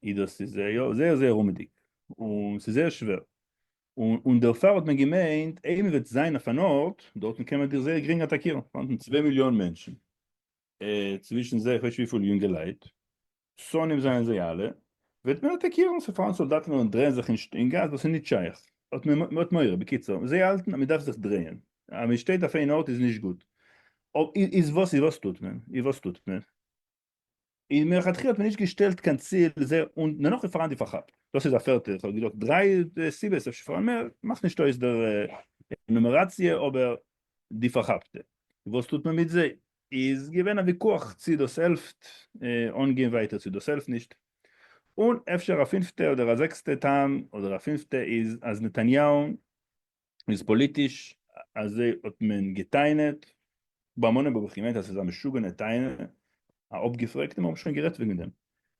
איז דאס איז יא זייער זייער אומעדיג און ס'איז זייער שווער און און דערפאר האט מען געמיינט אויב מ'וועט זיין אויף אן ארט דארטן קען מען דיך זייער גרינג אטאקירן פארהאנדן צוויי מיליאן מענטשן צווישן זיי איך ווייס נישט וויפיל יונגעלייט שונאים זענען זיי אלע, וועט מען אטאקירן, ס'פארהאן סאלדאטן וועלן דרייען זיך אין גאס, דאס איז נישט שייך, האט מען מ'האט מורא, בקיצור, זיי האלטן אז מ'דארף זיך דרייען, אז מ'שטייט אויף איין ארט איז נישט גוט, איז וואס איז וואס טוט מען, איז וואס טוט מען, איז מלכתחילה האט מען נישט געשטעלט קיין ציל, זיי, און דערנאך איז פארהאן די פארכאפט, דאס איז א פערטע, איך האב געזאגט דריי סיבות, אפשר פארהאן מער, מאכט נישט אויס דער נומעראציע, אבער די פארכאפטע, וואס טוט מען מיט זיי? איז געווען א ויכוח צי דאס העלפט אנגיין ווייטער צי דאס העלפט נישט, און אפשר א פינפטע אדער א זעקסטע טעם אדער א פינפטע איז אז נתניהו איז פאליטיש אזוי האט מען געטענה'ט, ביים אנהייב האב איך געמיינט אז ס'איז א משוגענע טענה, א אפגעפרעגטע, מיר האבן שוין גערעדט וועגן דעם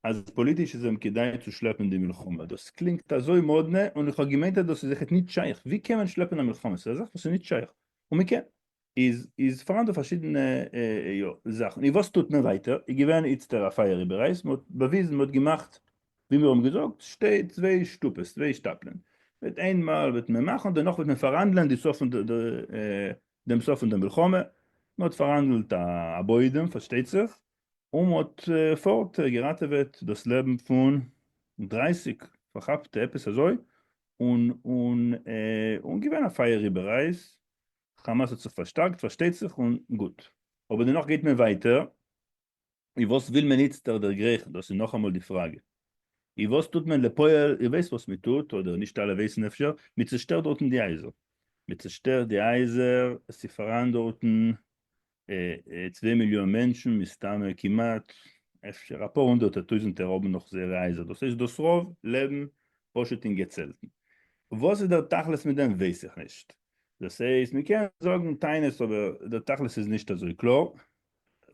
אז פאליטיש איז אים כדאי צו שלעפן די מלחמה, דאס קלינגט אזוי מאדנע און איך האב געמיינט אז דאס איז עכט נישט שייך, ווי קען מען שלעפן א מלחמה, ס'איז א זאך וואס איז נישט שייך, און מ'קען. איז איז פאראן דא פארשידענע יא זאכן, און וואס טוט מען ווייטער? איז געווען איצטער א פייער איבעררייס, מען האט באוויזן, מען האט געמאכט ווי מיר האבן געזאגט, שתי צוויי שטופעס, צוויי שטאפלען, וועט איינמאל וועט מען מאכן, דערנאך וועט מען פארהאנדלען די סוף פון דעם סוף פון דער מלחמה, מען האט פארהאנדלט א בוידעם פארשטייט זיך, און מען האט פארט געראטעוועט דאס לעבן פון 30 פארכאפטע עפעס אזוי, און און און געווען א פייער איבעררייס, חאמאס האט זיך פארשטארקט פארשטייט זיך און גוט. אבער דערנאך גייט מען ווייטער, און וואס וויל מען איצטער דערגרייכן? דאס איז נאכאמאל די פראגע. און וואס טוט מען לפועל? איר ווייסט וואס מען טוט, אדער נישט אלע ווייסן אפשר, מען צעשטערט דארטן די הייזער. מען צעשטערט די הייזער, עס איז פאראן דארטן צוויי מיליאן מענטשן, מסתמא כמעט, אפשר אפאר הונדערטער טויזנטער האבן נאך זייערע הייזער, דאס הייסט דאס רוב לעבן פשוט אין געצעלטן. וואס איז דער תכלית מיט דעם ווייס איך נישט. דאס הייסט מען קען זאגן טענות אבער דער תכלית איז נישט אזוי קלאר.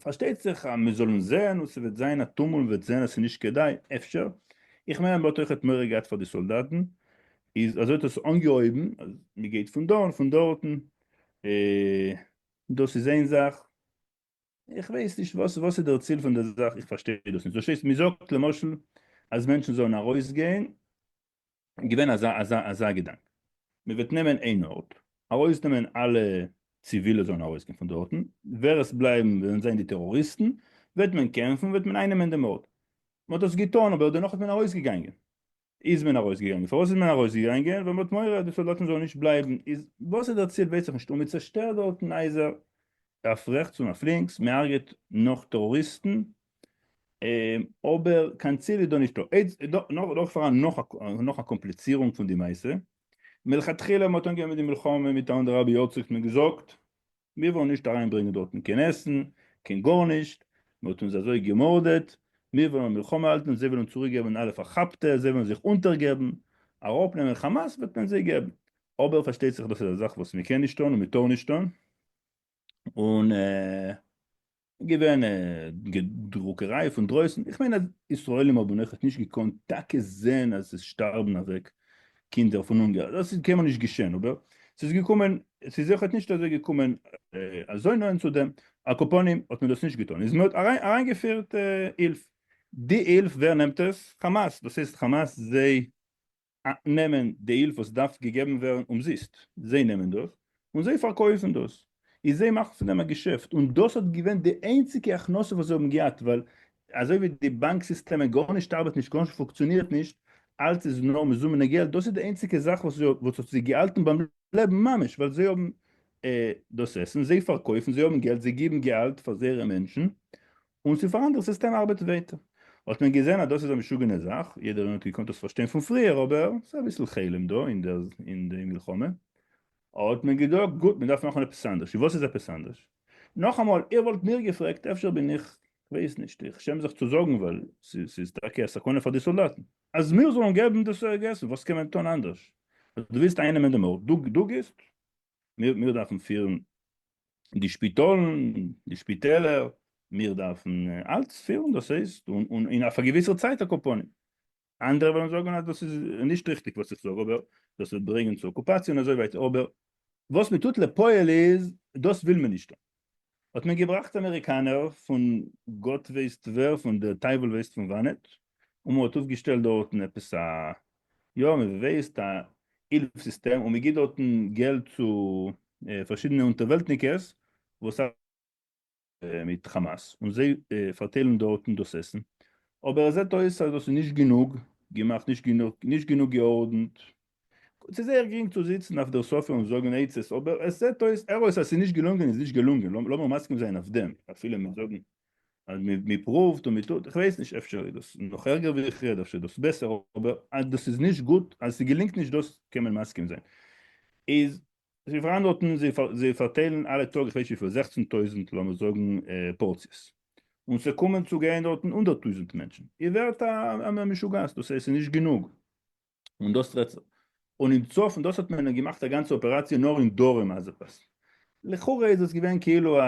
פארשטייט זיך אז מיר זאלן זען און ס'וועט זיין א טומל מ'וועט זען אז ס'איז נישט כדאי, אפשר, איך מיין אז מ'האט אויכעט מורא געהאט פאר די סאלדאטן, איז אזוי האט עס אנגעהויבן אז מ'גייט פון דא און פון דארטן, דאס איז איין זאך, איך ווייס נישט וואס וואס איז דער ציל פון דער זאך, איך פארשטיי דאס נישט, דאס הייסט מ'זאגט למשל אז מענטשן זאלן ארויסגיין. געווען אזא אזא אזא געדאנק, מען וועט נעמען איין ארט, ארויסנעמען אלע ציווילע זאלן ארויסגיין פון דארטן, ווער עס בלייבן וועלן זיין די טעראריסטן, וועט מען קעמפן וועט מען אייננעמען דעם ארט. מען האט דאס געטאן אבער דערנאך איז מען ארויסגעגאנגען. איז מען ארויסגעגאנגען? פארוואס איז מען ארויסגעגאנגען? ווייל מען האט מורא אז די סאלדאטן זאלן נישט בלייבן. איז וואס איז דער ציל ווייס איך נישט. און מען צעשטערט דארטן הייזער אויף רעכטס און אויף לינקס, מען הרג'עט נאך טעראריסטן, אבער קיין ציל איז דא נישטא. נאך פאראן נאך א קאמפליצירונג פון די מעשה. מלכתחילה מען האט אנגעהויבן די מלחמה מיט אנדערהאלב יאר צוריק האט מען געזאגט מיר וועלן נישט אריינברענגען דארטן קיין עסן, קיין גארנישט, מען האט אונז אזוי געמארדעט, מיר וועלן מלחמה האלטן, זיי וועלן צוריקגעבן אלע פארכאפטע, זיי וועלן זיך אונטערגעבן, אראפנעמען חאמאס וועט מען זיי געבן. אבער פארשטייט זיך דאס איז א זאך וואס מען קען נישט טון און מען טאר נישט טון, און געווען דרוקעריי פון דרויסן, איך מיין אז ישראלים האבן אויכעט נישט געקאנט טאקע זען אז עס שטארבן אוועק קינדער פון הונגער, דאס איז קיינמאל נישט געשען, אבער ס'איז געקומען, ס'איז אויכעט נישט אזוי געקומען אזוי נאענט צו דעם, על כל פנים האט מען דאס נישט געטון, איז מען האט אריינגעפירט הילף, די הילף ווער נעמט עס? חאמאס, דאס הייסט חאמאס זיי נעמען די הילף וואס דארף געגעבן ווערן אומזיסט, זיי נעמען דאס און זיי פארקויפן דאס, איז זיי מאכן פון דעם א געשעפט, און דאס האט געווען די איינציגע הכנסה וואס זיי האבן געהאט, ווייל אזוי ווי די באנק סיסטעמען גארנישט ארבעט נישט, גארנישט פונקציאנירט נישט, אלץ איז נאר מזומנע געלט, דאס איז די איינציגע זאך וואס וואס האט זיי געהאלטן ביים לעבן ממש, ווייל זיי האבן דאס עסן, זיי פארקויפן, זיי האבן געלט, זיי גיבן געהאלט פאר זייערע מענטשן, און ס'פאראן דער סיסטעם ארבעט ווייטער. האט מען געזען אז דאס איז א משוגענע זאך, יעדער איינער האט געקאנט דאס פארשטיין פון פריער אבער ס'איז אביסל חלם דא אין דער אין די מלחמה, האט מען געזאגט גוט מען דארף מאכן עפעס אנדערש, וואס איז עפעס אנדערש? נאכאמאל איר וואלט מיר געפרעגט אפשר בין איך, כ'ווייס נישט, איך שעם זיך צו זאגן ווייל ס'איז טאקע א סכנה פאר די סאלדאטן, אז מיר זאלן געבן דאס עסן, וואס קען מען טון אנדערש? דו ווילסט אייננעמען דעם ארט, דו גיבסט, מיר דארפן פירן די שפיטאלן, די שפיטעלער, מיר דארפן אלץ פירן, דאס הייסט, און אין אויף א געוויסער צייט על כל פנים. אנדערע וועלן זאגן אז דאס איז נישט ריכטיג וואס איך זאג, אבער דאס וועט ברענגען צו אקופאציע און אזוי ווייטער, אבער וואס מען טוט לפועל איז, דאס וויל מען נישט טון. האט מען געבראכט אמעריקאנער פון גאט ווייסט ווער, פון דער טייוול ווייסט פון וואנעט, און מען האט אויפגעשטעלט דארטן עפעס א, יא מען ווייסט, א הילף סיסטעם, און מען גיט דארטן געלט צו פארשידענע אונטערוועלטניקעס וואס ארבעטן מיט חאמאס, און זיי פארטיילן דארטן דאס עסן, אבער עס זעט אויס אז דאס איז נישט גענוג געמאכט, נישט גענוג, נישט גענוג געארדנט, ס'איז זייער גרינג צו זיצן אויף דער סאפע און זאגן עצות, אבער עס זעט אויס ארויס אז ס'איז נישט געלונגען איז נישט געלונגען, לאמיר מסכים זיין אויף דעם, אפילו מיר זאגן אז מען פרואווט און מען טוט, איך ווייס נישט אפשר איז דאס נאך ערגער ווי איך רעד, אפשר איז דאס בעסער, אבער אז דאס איז נישט גוט, אז ס'געלינגט נישט דאס קען מען מסכים זיין. איז זיי פאראן דארטן, זיי פארטיילן אלע טאג איך ווייס נישט וויפיל, 16 טויזענט לאמיר זאגן פארציעס, און ס'קומען צו גיין דארטן 100,000 מענטשן, איר ווערט א משוגעת, דאס הייסט ס'איז נישט גענוג. און דאס רעדט זיך. און אין צפון, דאס האט מען געמאכט א גאנצע אפעראציע נאר אין דרום עזה פאס. לכאורה איז דאס געווען כאילו א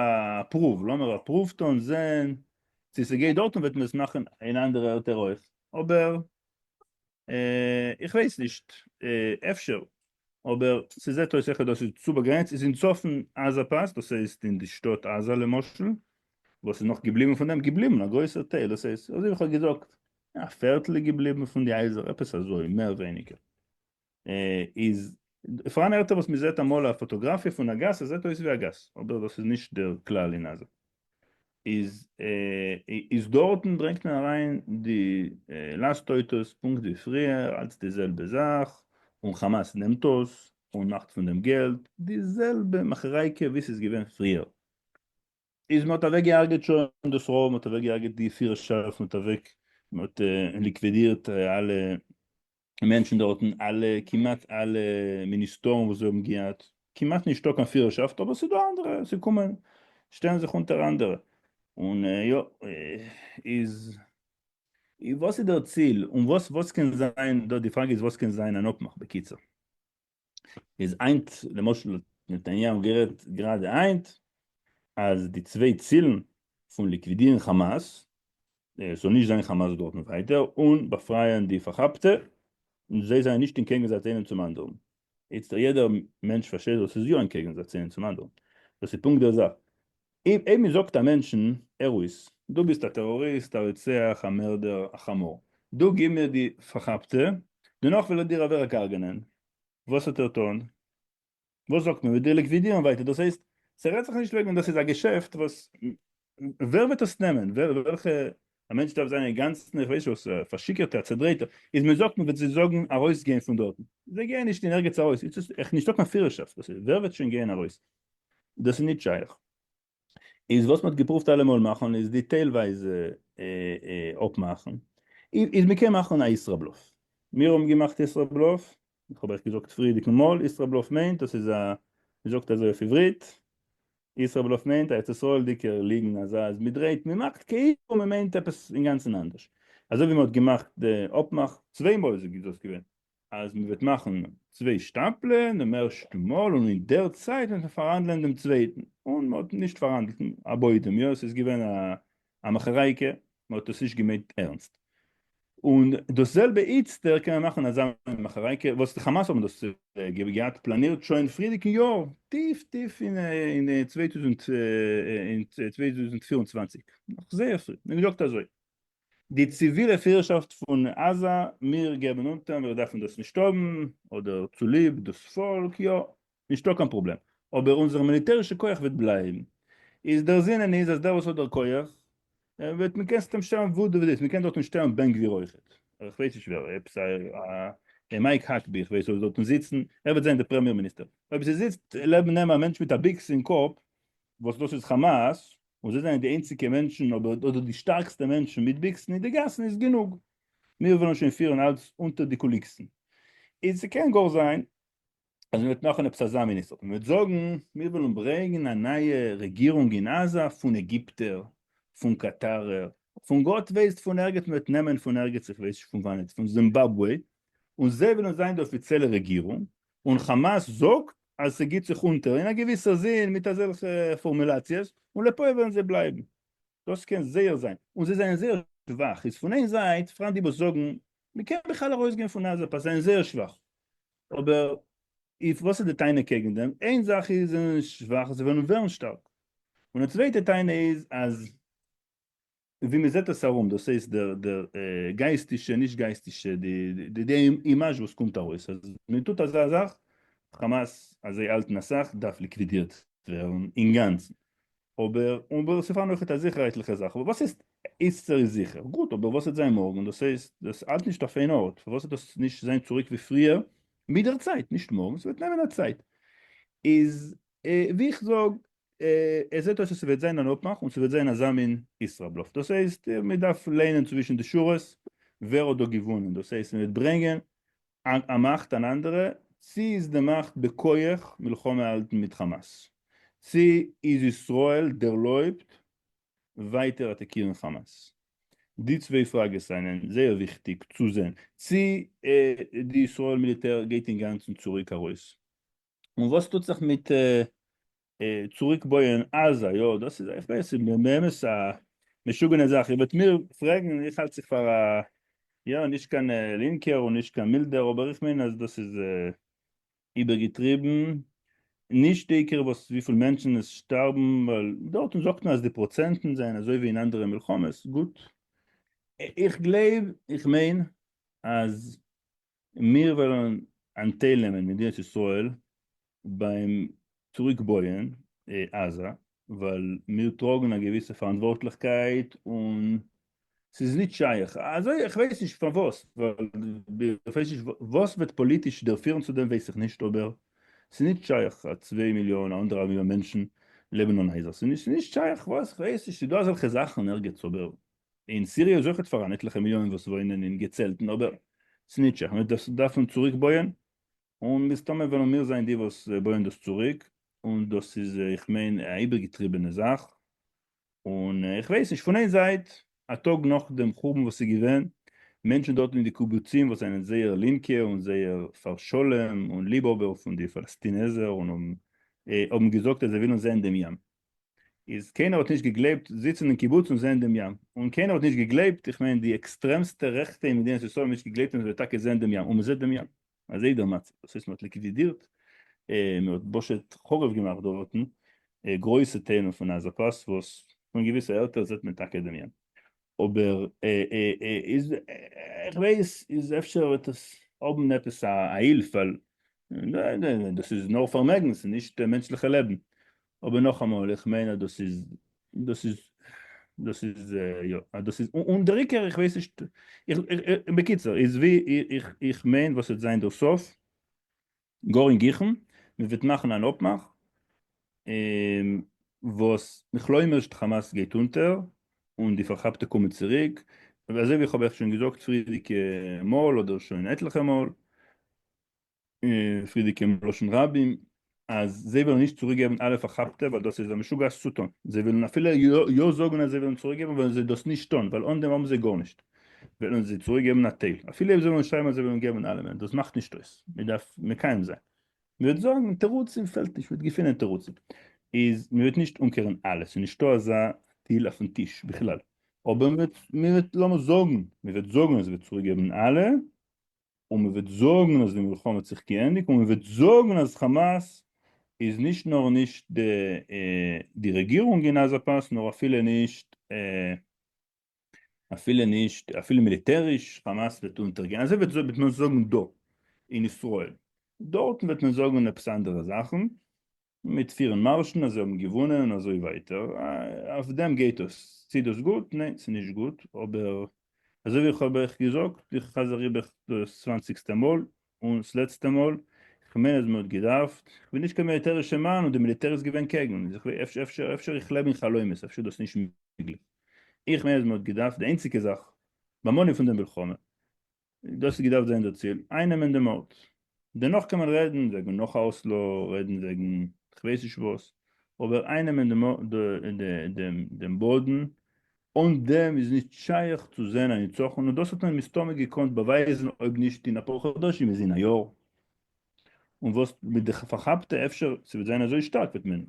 פרואוו, לאמיר א פרואוו טון זען צו ס'גייט דארט און וועט מען עס מאכן אין אנדערע ערטער אויך. אבער איך ווייס נישט, אפשר, אבער ס'זעט אויס זיכער דאס איז צו באגרעניצט, איז אין צפון עזה פאס, דאס הייסט אין די שטאט עזה למשל, וואס איז נאך געבליבן פון דעם? געבליבן א גרויסער טייל, דאס הייסט אזוי ווי איך האב געזאגט, א פערטל איז געבליבן פון די הייזער, עפעס אזוי, מער ווייניגער. איז פאראן ערטער וואס מ'זעט אמאל א פאטאגראפיע פון א גאס, עס זעט אויס ווי א גאס, אבער דאס איז נישט דער כלל אין עזה. איז איז דארטן ברענגט מען אריין די לאסט אויטאס פונקט ווי פריער, אלץ די זעלבע זאך, און חאמאס נעמט דאס און מאכט פון דעם געלט, די זעלבע מאכערייקע ווי ס'איז געווען פריער. איז מען האט אוועק געהארגעט שוין דאס רוב, מען האט אוועק געהארגעט די פירערשאפט, מען האט אוועק, מען האט ליקווידירט אלע מענטשן דארטן, אלע, כמעט אלע מיניסטארן וואס זיי האבן געהאט, כמעט נישטא קיין פירערשאפט, אבער ס'איז דא אנדערע, ס'קומען, שטעלן זיך אונטער אנדערע, און יא, איז, וואס איז דער ציל, און וואס, וואס קען זיין, דא די פראגע איז וואס קען זיין אן אפמאך, בקיצור. איז היינט למשל האט נתניהו גערעדט גראדע היינט אז די צוויי צילן פון ליקווידירן חאמאס, עס זאל נישט זיין חאמאס דארטן ווייטער, און באפרייען די פארכאפטע, זיי זענען נישט אין קעגנזאץ איינעם צום אנדערן. איצטער יעדער מענטש פארשטייט אז עס איז יא אין קעגנזאץ איינעם צום אנדערן. דאס איז פונקט דער זאך. אויב מען זאגט א מענטשן, הער אויס, דו ביסט א טעראריסט, א רוצח, א מערדער, א חמור, דו גיב מיר די פארכאפטע, דערנאך וויל ער דיר אוועקהרג'נען, וואס וועט ער טון? וואס זאגט מען? וועט דיר ליקווידירן ווייטער, דאס הייסט, ס'רעדט זיך נישט וועגן דאס איז א געשעפט וואס ווער וועט עס נעמען? ווער וועלכע א מענטש דארף זיין אינגאנצן איך ווייס וואס פארשיכור'טער א צעדרייטער איז מען זאגט מען וועט זיי זאגן ארויס גיין פון דארטן, זיי גייען נישט אין ערגעץ ארויס, איז עס נישטא קיין פירערשאפט, דאס איז ווער וועט שוין גיין ארויס? דאס איז נישט שייך. איז וואס מ'האט געפרואווט אלעמאל מאכן איז די טיילווייזע אפמאכן, איז מ'קען מאכן א ישראבלוף, מיר האבן געמאכט ישראבלוף, איך האב אייך געזאגט פריערדיגן מאל, ישראבלוף מיינט דאס איז א, מ'זאגט אזוי אויף עברית, ישראבלוף מיינט א ארץ ישראל'דיגער ליגן אזא אז מ'דרייט מ'מאכט כאילו מ'מיינט עפעס אינגאנצן אנדערש, אזוי ווי מ'האט געמאכט די אפמאך, צוויי מאל איז דאס געווען, אז מען וועט מאכן צוויי שטאפלען דעם ערשטן מאל און אין דער צייט וועט מען פארהאנדלען דעם צווייטן, און מען האט נישט פארהאנדלט א בוידעם, יא עס איז געווען א מאכערייקע, מען האט עס נישט געמיינט ערנסט. און דאס זעלבע איצטער קען מען מאכן אזא מאכערייקע, וואס די חאמאס האבן דאס געהאט פלאנירט שוין פריערדיגן יאר, טיף טיף אין 2024, נאך זייער פרי, מען האט געזאגט אזוי, די ציווילע פירערשאפט פון עזה, מיר געבן אונטער, מיר דארפן דאס נישט האבן, אדער צוליב דאס פאלק, יא, נישטא קיין פראבלעם, אבער אונזער מיליטערישע כח וועט בלייבן. איז דער זינען איז אז דער וואס האט דער כח, וועט מען קענסט אים שטעלן וואו דו ווילסט, מען קען דארטן שטעלן בן גביר אויכעט, איך ווייס נישט ווער, עפעס א מייק האקבי, איך ווייס ווער דארטן זיצן, ער וועט זיין דער פרעמיער מיניסטער. אויב ס'זיצט לעבן אים א מענטש מיט א ביקס אין קאפ, וואס דאס איז חאמאס, און זיי זענען די איינציגע מענטשן אדער אדער די שטארקסטע מענטשן מיט ביקסן אין די גאסן איז גענוג. מיר וועלן שוין פירן אלץ אונטער די קוליקסן. איז ס'קען גאר זיין אז מ'וועט מאכן עפעס אזא מין איסור. מ'וועט זאגן מיר ווילן ברענגן א נייע רעגירונג אין עזה פון עגיפטער, פון קאטארער, פון גאט ווייסט פון ערגעץ מ'וועט נעמען פון ערגעץ איך ווייס נישט פון וואנעט, פון זימבאבוועי, און זיי וועלן זיין די אפיציעלע רעגירונג, און חאמאס זאגט אז ס'גיט זיך אונטער אין א געוויסער זין מיט אזעלכע פארמולאציעס, און לפועל וועלן זיי בלייבן. דאס קען זייער זיין, און זיי זענען זייער שוואך, איז פון איין זייט פאראן די וואס זאגן מ'קען בכלל ארויסגיין פון עזה פאס, זיי זענען זייער שוואך, אבער if וואס איז די טענה קעגן דעם? איין זאך איז זיי זענען שוואך זיי וועלן ווערן שטארק, און די צווייטע טענה איז אז ווי מען זעט עס ארום, דאס הייסט דער דער גייסטישע, נישט גייסטישע, די די די אימאזש וואס קומט ארויס אז מען טוט אזא זאך, חאמאס אז זיי האלטן אסאך דארף ליקווידירט ווערן אינגאנצן, אבער אבער ס'פארהאן אויכעט א זיכערהייטליכע זאך, אבער וואס הייסט איצטער איז זיכער? גוט, אבער וואס וועט זיין מארגן? דאס הייסט דאס האלט נישט אויף איין ארט, פארוואס וועט דאס נישט זיין צוריק ווי פריער מיט דער צייט, נישט מארגן, ס'וועט נעמען א צייט, איז ווי איך זאג עס זעט אויס אז ס'וועט זיין אן אפמאך און ס'וועט זיין אזא מין ישראבלוף, דאס הייסט מען דארף ליינען צווישן די שורות ווער האט דא געוואונען, דאס הייסט מען וועט ברענגען א מאכט אן אנדערע, צי איז די מאכט בכח מלחמה האלטן מיט חאמאס, צי איז ישראל דערלויבט ווייטער אטאקירן חאמאס, די צוויי פראגעס זענען זייער וויכטיג צו זען צי די ישראל מיליטער גייט אינגאנצן צוריק ארויס, און וואס טוט זיך מיט צוריק בויען עזה, יא דאס איז איך ווייס ס'איז באמת א משוגענע זאך, איר וועט מיר פרעגן, איך האלט זיך פאר א יא נישט קיין לינקער און נישט קיין מילדער, אבער איך מיין אז דאס איז איבערגעטריבן, נישט די עיקר וואס וויפיל מענטשן עס שטארבן, ווייל דארטן זאגט מען אז די פראצענטן זענען אזוי ווי אין אנדערע מלחמות, גוט, איך גלייב, איך מיין אז מיר וועלן אנטיילנעמען מדינת ישראל ביים צוריקבויען עזה, ווייל מיר טראגן א געוויסע פאראנטווארטליכקייט און ס'איז נישט שייך אזוי, איך ווייס נישט פארוואס, ווייל איך ווייס נישט וואס וועט פאליטיש דערפירן צו דעם ווייס איך נישט, אבער ס'איז נישט שייך אז צוויי מיליאן, אנדערהאלב מיליאן מענטשן לעבן אן הייזער, ס'איז נישט שייך, וואס, כ'ווייס נישט, ס'איז דא אזעלכע זאכן ערגעץ אבער אין סיריע איז אויכעט פאראן עטליכע מיליאן וואס וואוינען אין געצעלטן אבער ס'איז נישט שייך, מ'וועט דאס דארפן צוריק בויען און מסתמא וועלן מיר זיין די וואס בויען דאס צוריק, און דאס איז איך מיין א איבערגעטריבענע זאך, און איך ווייס נישט, פון איין זייט א טאג נאך דעם חורבן וואס איז געווען, מענטשן דארטן אין די קיבוצים וואס זענען זייער לינקע און זייער פאר שלום און ליבהאבער פון די פאלעסטינעזער און האבן געזאגט אז זיי ווילן זען דעם ים, איז קיינער האט נישט געגלייבט זיצן אין קיבוץ און זען דעם ים, און קיינער האט נישט געגלייבט, איך מיין די עקסטרעמסטע רעכטע אין מדינת ישראל האבן נישט געגלייבט אז מען וועט טאקע זען דעם ים, און מען זעט דעם ים, אזוי איז דער מצב, דאס הייסט מען האט ליקווידירט, מען האט פשוט חרוב געמאכט דארטן גרויסע טיילן פון עזה פאס וואס פון געוויסע ערטער זעט מען טאקע דעם ים, אבער איז איך ווייס איז אפשר וועט עס. האבן עפעס א הילף ווייל דאס איז נאר פארמעגן ס'איז נישט מענטשליכע לעבן, אבער נאכאמאל איך מיין אז דאס איז דאס איז דאס איז יא דאס איז און דער עיקר איך ווייס נישט בקיצור איז ווי איך איך מיין וואס וועט זיין דער סוף גאר אין גיכן מען וועט מאכן אן אפמאך וואס מכלומרשט חאמאס גייט אונטער און די פארכאפטע קומען צוריק, אזוי ווי איך האב אייך שוין געזאגט פריערדיגע מאל אדער שוין עטליכע מאל, פריערדיגע מלשון רבים, אז זיי וועלן נישט צוריק געבן אלע פארכאפטע ווייל דאס איז א משוגעת צו טון, זיי וועלן אפילו יא זאגן אז זיי וועלן צוריק געבן וועלן זיי דאס נישט טון ווייל אן דעם האבן זיי גארנישט, וועלן זיי צוריק געבן א טייל, אפילו אויב זיי וועלן שרייבן אז זיי וועלן געבן אלעמען, דאס מאכט נישט אויס, מען דארף מקיים זיין. מען וועט זאגן תירוצים פעלט נישט, מען וועט געפינען תירוצים, איז מען וועט נישט אומקערן אלעס, ס'איז נישטא אזא deal אויפן טיש בכלל, אבער מען וועט, מען וועט לאמיר זאגן, מען וועט זאגן אז מען וועט צוריק געבן אלע, און מען וועט זאגן אז די מלחמה האט זיך געענדיגט, און מען וועט זאגן אז חאמאס איז נישט נאר נישט די רעגירונג אין עזה פאס, נאר אפילו נישט אפילו נישט, אפילו מיליטעריש, חאמאס וועט אונטערגיין, אזוי וועט מען זאגן דא אין ישראל, דארטן וועט מען זאגן עפעס אנדערע זאכן, מיט פירן מארשן אז זיי האבן געוואונען און אזוי ווייטער, אויף דעם גייט עס, צי דאס גוט? ניין ס'איז נישט גוט, אבער אזוי ווי איך האב אייך געזאגט, איך חזר איבער דאס צוואנציגסטע מאל, און ס'לעצטע מאל, כ'מיין אז מ'האט געדארפט, כ'בין נישט קיין מיליטערישע מאן און די מיליטער איז געווען קעגן, אפשר אפשר איך לעב אין חלומות, אפשר דאס נישט מעגליך. איך מיין אז מ'האט געדארפט די איינציגע זאך ביים אנהויב פון דער מלחמה, דאס איז געדארפט זיין דער ציל, אייננעמען דעם ארט. דערנאך קען מען רעדן וועגן נאך א אוסלא, רעדן וועגן כ'ווייס נישט וואס, אבער אייננעמען דעם באדן, אן דעם איז נישט שייך צו זען א ניצחון, און דאס האט מען מסתמא געקאנט באווייזן אויב נישט אין אפאר חדשים איז אין א יאר. און וואס מיט די פארכאפטע, אפשר ס'וועט זיין אזוי שטארק וועט מען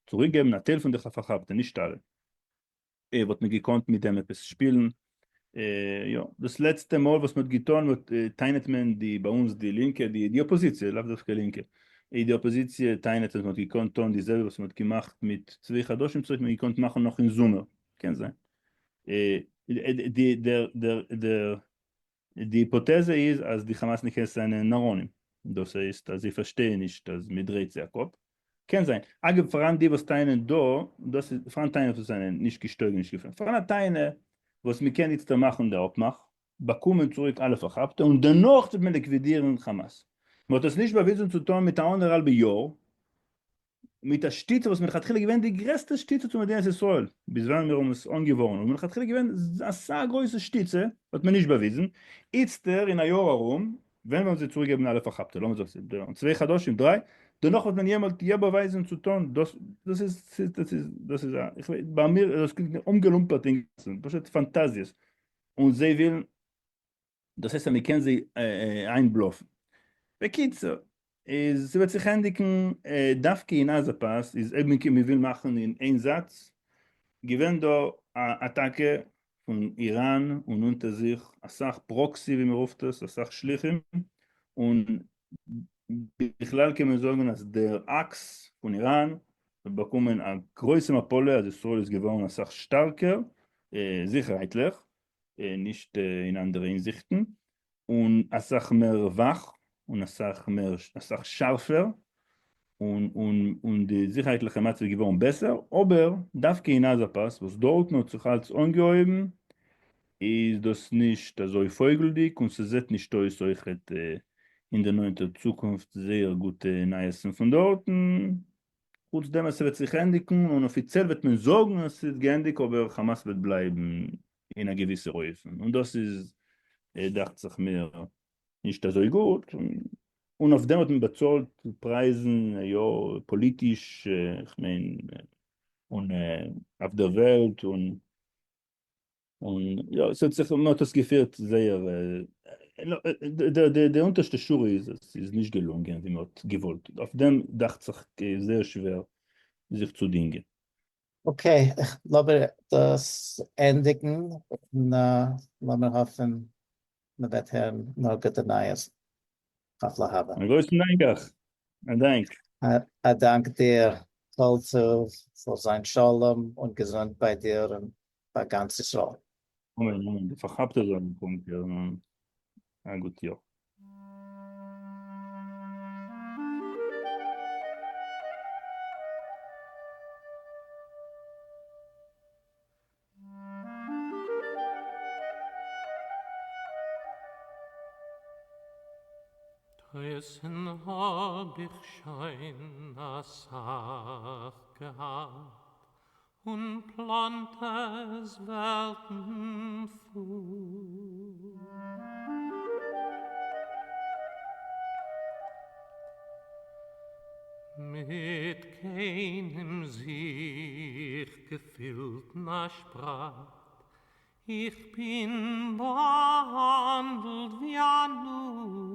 צוריק געבן א טייל פון די פארכאפטע, נישט אלע. וואלט מען געקאנט מיט דעם עפעס שפילן. יא, דאס לעצטע מאל וואס מען האט געטון, טענה'ט מען די ביי אונז די לינקע, די אפאזיציע, לאו דווקא לינקע, די אפאזיציע טענה'ט אז מען האט געקאנט טון די זעלבע וואס מען האט געמאכט מיט צוויי חדשים צוריק, מען האט געקאנט מאכן נאך אין זומער. קען זיין. די דער דער דער די היפאטעזע איז אז די כאמאסניקעס זענען נאראנים, דאס הייסט אז זיי פארשטייען נישט אז מען דרייט זיי א קאפ, קען זיין. אגב פאראן די וואס טענה'ן דא, דאס איז פאראן טענות וואס זענען נישט געשטויגן נישט געפעלן, פאראן א טענה וואס מען קען איצטער מאכן די אפמאך, באקומען צוריק אלע פארכאפטע און דערנאך טוט מען ליקווידירן כאמאס. מען האט עס נישט באוויזן צו טון מיט א אנדערהאלבע יאר, מיט א שטיצע וואס מלכתחילה געווען די גרעסטע שטיצע צו מדינת ישראל, ביז ווען מיר האבן עס אנגעווארן, און מלכתחילה געווען אסאך גרויסע שטיצע, האט מען נישט באוויזן, איצטער אין א יאר ארום, ווען וועלן זיי צוריק געבן אלע פארכאפטע, לאמיר זאגן אין צוויי חדשים, דריי, דערנאך וועט מען יעמאלט יא באווייזן צו טון דאס, דאס איז, דאס איז, דאס איז א, איך ווייס, ביי מיר, דאס קלינגט מיר אומגעלומפערט אינגאנצן, פשוט פאנטאזיעס, און זיי ווילן. דאס הייסט אז מען קען זיי איינבלאפן. בקיצור, איז ס'וועט זיך ענדיגן דווקא אין עזה פאס, איז אויב מען וויל מאכן אין איין זאץ, געווען דא א אטאקע פון איראן און אונטער זיך אסאך proxy ווי מען רופט עס, אסאך שליחים, און בכלל קען מען זאגן אז דער אקס פון איראן האט באקומען א גרויסע מפלה אז ישראל איז געווארן אסאך שטארקער זיכערהייטליך, נישט אין אנדערע הינזיכטן, און אסאך מער וואך, און אסאך מער, אסאך שארפער, און און און די זיכערהייטליכע מצב איז געווארן בעסער, אבער דווקא אין עזה פאס וואס דארטן האט זיך אלץ אנגעהויבן, איז דאס נישט אזוי פויגלדיג, און ס'זעט נישט אויס אויכעט אין די נאענטע צוקונפט זייער גוטע נייעסן פון דארטן. חוץ דעם אז ס'וועט זיך ענדיגן און אפיציעל וועט מען זאגן אז ס'איז געענדיגט אבער חאמאס וועט בלייבן אין א געוויסער אופן און דאס איז דאכט זיך מיר נישט אזוי גוט און אויף דעם האט מען באצאלט פרייזן יא פאליטיש כ'מיין און אויף דער וועלט און און יא, ס'האט זיך, מ'האט עס געפירט זייער, די אונטערשטע שורה איז אז ס'איז נישט געלונגען ווי מ'האט געוואלט, אויף דעם דאכט זיך זייער שווער זיך צו דינגען. okay, לאמיר דאס ענדיגן, און לאמיר האפן מ'וועט הערן נאר גוטע נייעס אויף להבא. א גרויסן דאנק אייך. א דאנק. א דאנק דיר, כל טוב, זאל זיין שלום און געזונט ביי דיר און ביי גאנץ ישראל. אמן אמן, די פארכאפטע זאלן אומקערן, א גוט יאר. כועסן האב איך שוין אסאך געהאט און פלאנטעס וועלטן פול. מיט קיינעם זיך געפילט נאשפראט איך בין באהאנדלט ווי א נאר.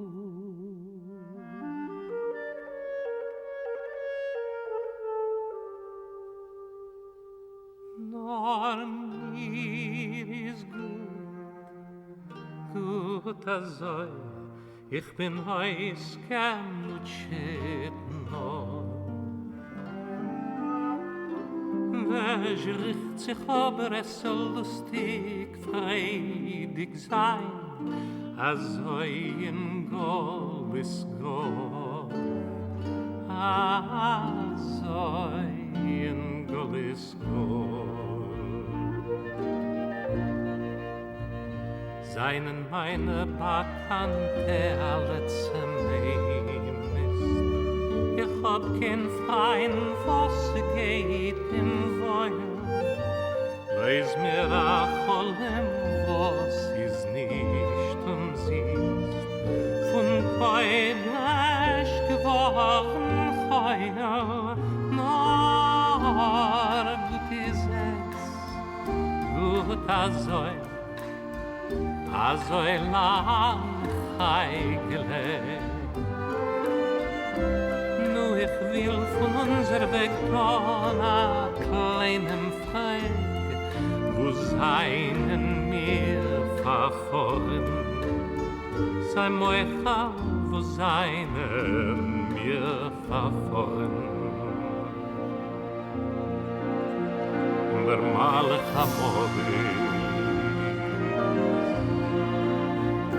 נאר מיר איז גוט, גוט אזוי, איך בין אויסגעמוטשעט נאר. ווער זשע ריכט זיך אבער עס זאל לוסטיג פריידיג זיין אזוי אין גלות גאר אזוי אין גלות גאר זיינען מיינע באקאנטע אלע צעממית'ט, איך האב קיין פריינט וואס ס'גייט אים וואויל, בלויז מיר א חלום וואס איז נישט אומזיסט, פון קודש געווארן חול, נאר גוט איז עס, גוט אזוי. אזוי לאנג חי געלעבט. נו איך וויל פון אונזער וועג טון א קליינעם פרעג, וואו זיינען מיר פארפארן? זיי מוחל וואו זיינען מיר פארפארן? און דער מלאך המוות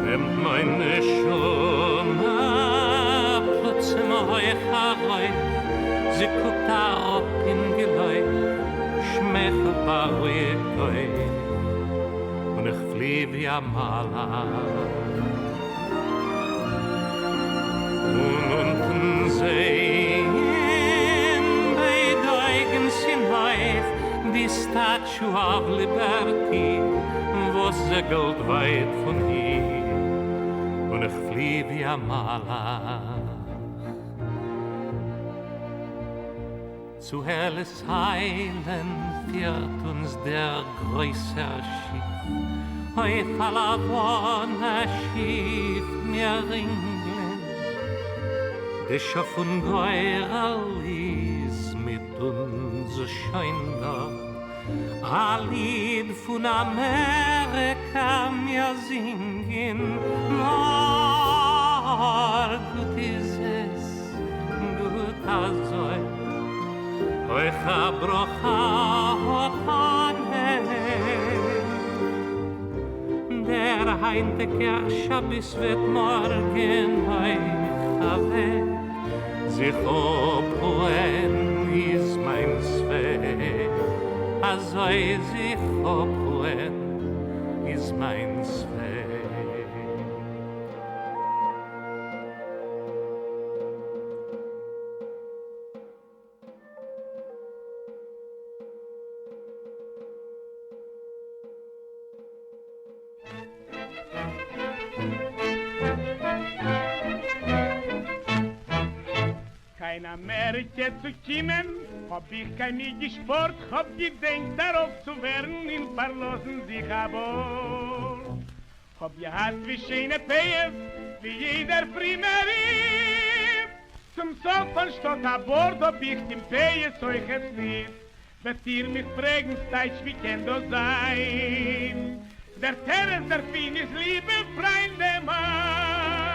נעמט מיין נשמה פלוצים הויך ארויף, זי קוקט אראפ אין געלויף, שמייכלט בארואיגט אויף, און איך פלי ווי א מלאך. און אונטן זעען ביידע אויגן צונויף די Statue of Liberty וואס זעגלט ווייט פון היר, און איך פלי ווי א מלאך צו Ellis Island פירט אונז דער גרויסער שיף, אויף א לבנה שיף מיר רינגלען, די שעה פון גורל איז מיט אונז שוין דא, א ליד פון אמעריקא מיר זינגען, נאר גוט איז עס. גוט אזוי, אויך א ברכה האט אן עק. דער היינטיגער שבת וועט מארגן אויך אוועק, זיך אפרוען איז מיין צוועק, אזוי זיך אפרוען איז מיין צוועק. קיין אמעריקע צו קומען האב איך קיין מי געשפארט, כ'האב געדענקט ארויף צו ווערן און פארלאזן זיך א בארד. כ'האב געהאט ווי שיינע פאות ווי יעדער פרומער איד, צום סוף אנשטאט א בארד האב איך קיין פאות אויכעט ניט, וועט איר מיך פרעגן סטייטש ווי קען דאס זיין? דער תירוץ דערפון איז ליבע פריינדע מיין,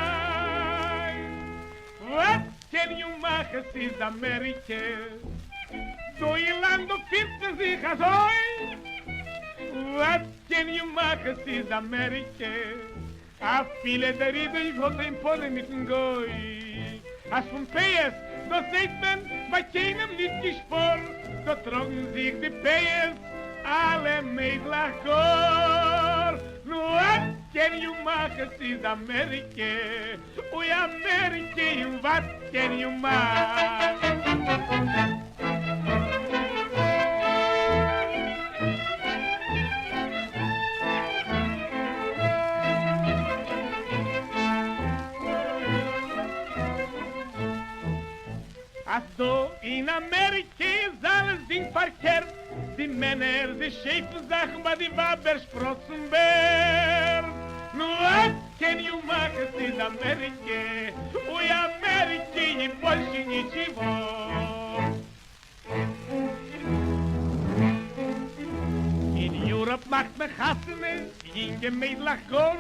וואט קען יו מאך עס איז אמעריקע, דא אין לאנד דא פירט מען זיך אזוי, וואט קען יו מאך עס איז אמעריקע, אפילו דער איד אויב האט איין פנים מיטן גוי, אז פון פאות דאס זעהט מען ביי קיינעם נישט געשפארט, דא טראגן זיך די פאות אלע מיידלעך גאר, נו וואט קען יו מאך עס איז אמעריקע, אוי אמעריקע. וואט קען יו מאכן? אז דא אין אמעריקע איז אלסדינג פארקערט, די מענער זיי שעיפן זיך און ביי די ווייבער שפראצן בערד. נו וואט קען יו מאכן עס איז אמעריקע, אוי אמעריקע אי באלשע ניטשיווא. אין יוראפ מאכט מען חתונה יונגע מיידלעך גאר,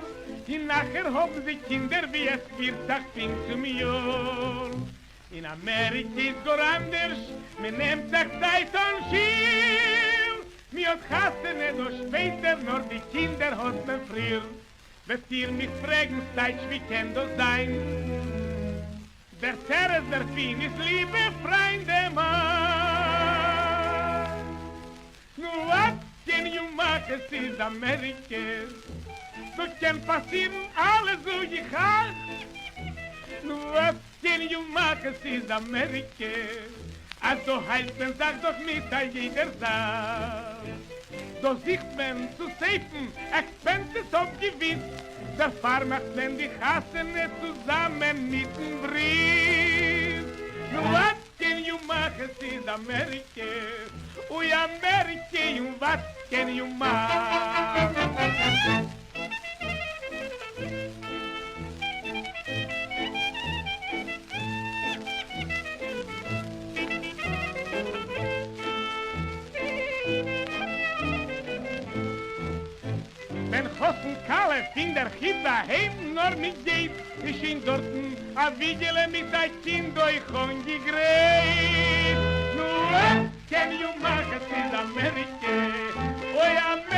און נאכער האבן זיי קינדער ווי עס פירט זיך פונקט צום יאר. אין אמעריקע איז גאר אנדערש, מען נעמט זיך צייט אן שיעור, מען האט חתונה דא שפעטער נאר די קינדער האט מען פריער, וועט איר מיך פרעגן סטייטש ווי קען דאס זיין? דער תירוץ דערפון איז ליבע פריינדע מיין, נו וואט קען יו מאכן ס'איז אמעריקע, דא קען פאסירן אלעס זאג איך אייך, נו וואט קען יו מאכן ס'איז אמעריקע, אז דא היילט מען זיך דאך מיט א יעדער זאך, דא זוכט מען צו סעיפן עקספענסעס אויף געוויס, דערפאר מאכט מען די חתונה צוזאמען מיטן ברית. נו וואט קען יו מאכן ס'איז אמעריקע, אוי אמעריקע און וואט קען יו מאכן. ווען חתן כלה פון דער חופה אהיים נאר מען גייט, איז שוין דארטן א וויגעלע מיט א קינד אויך אנגעגרייט. נו וואט קען יו מאכן ס'איז אמעריקע, אוי אמעריקע.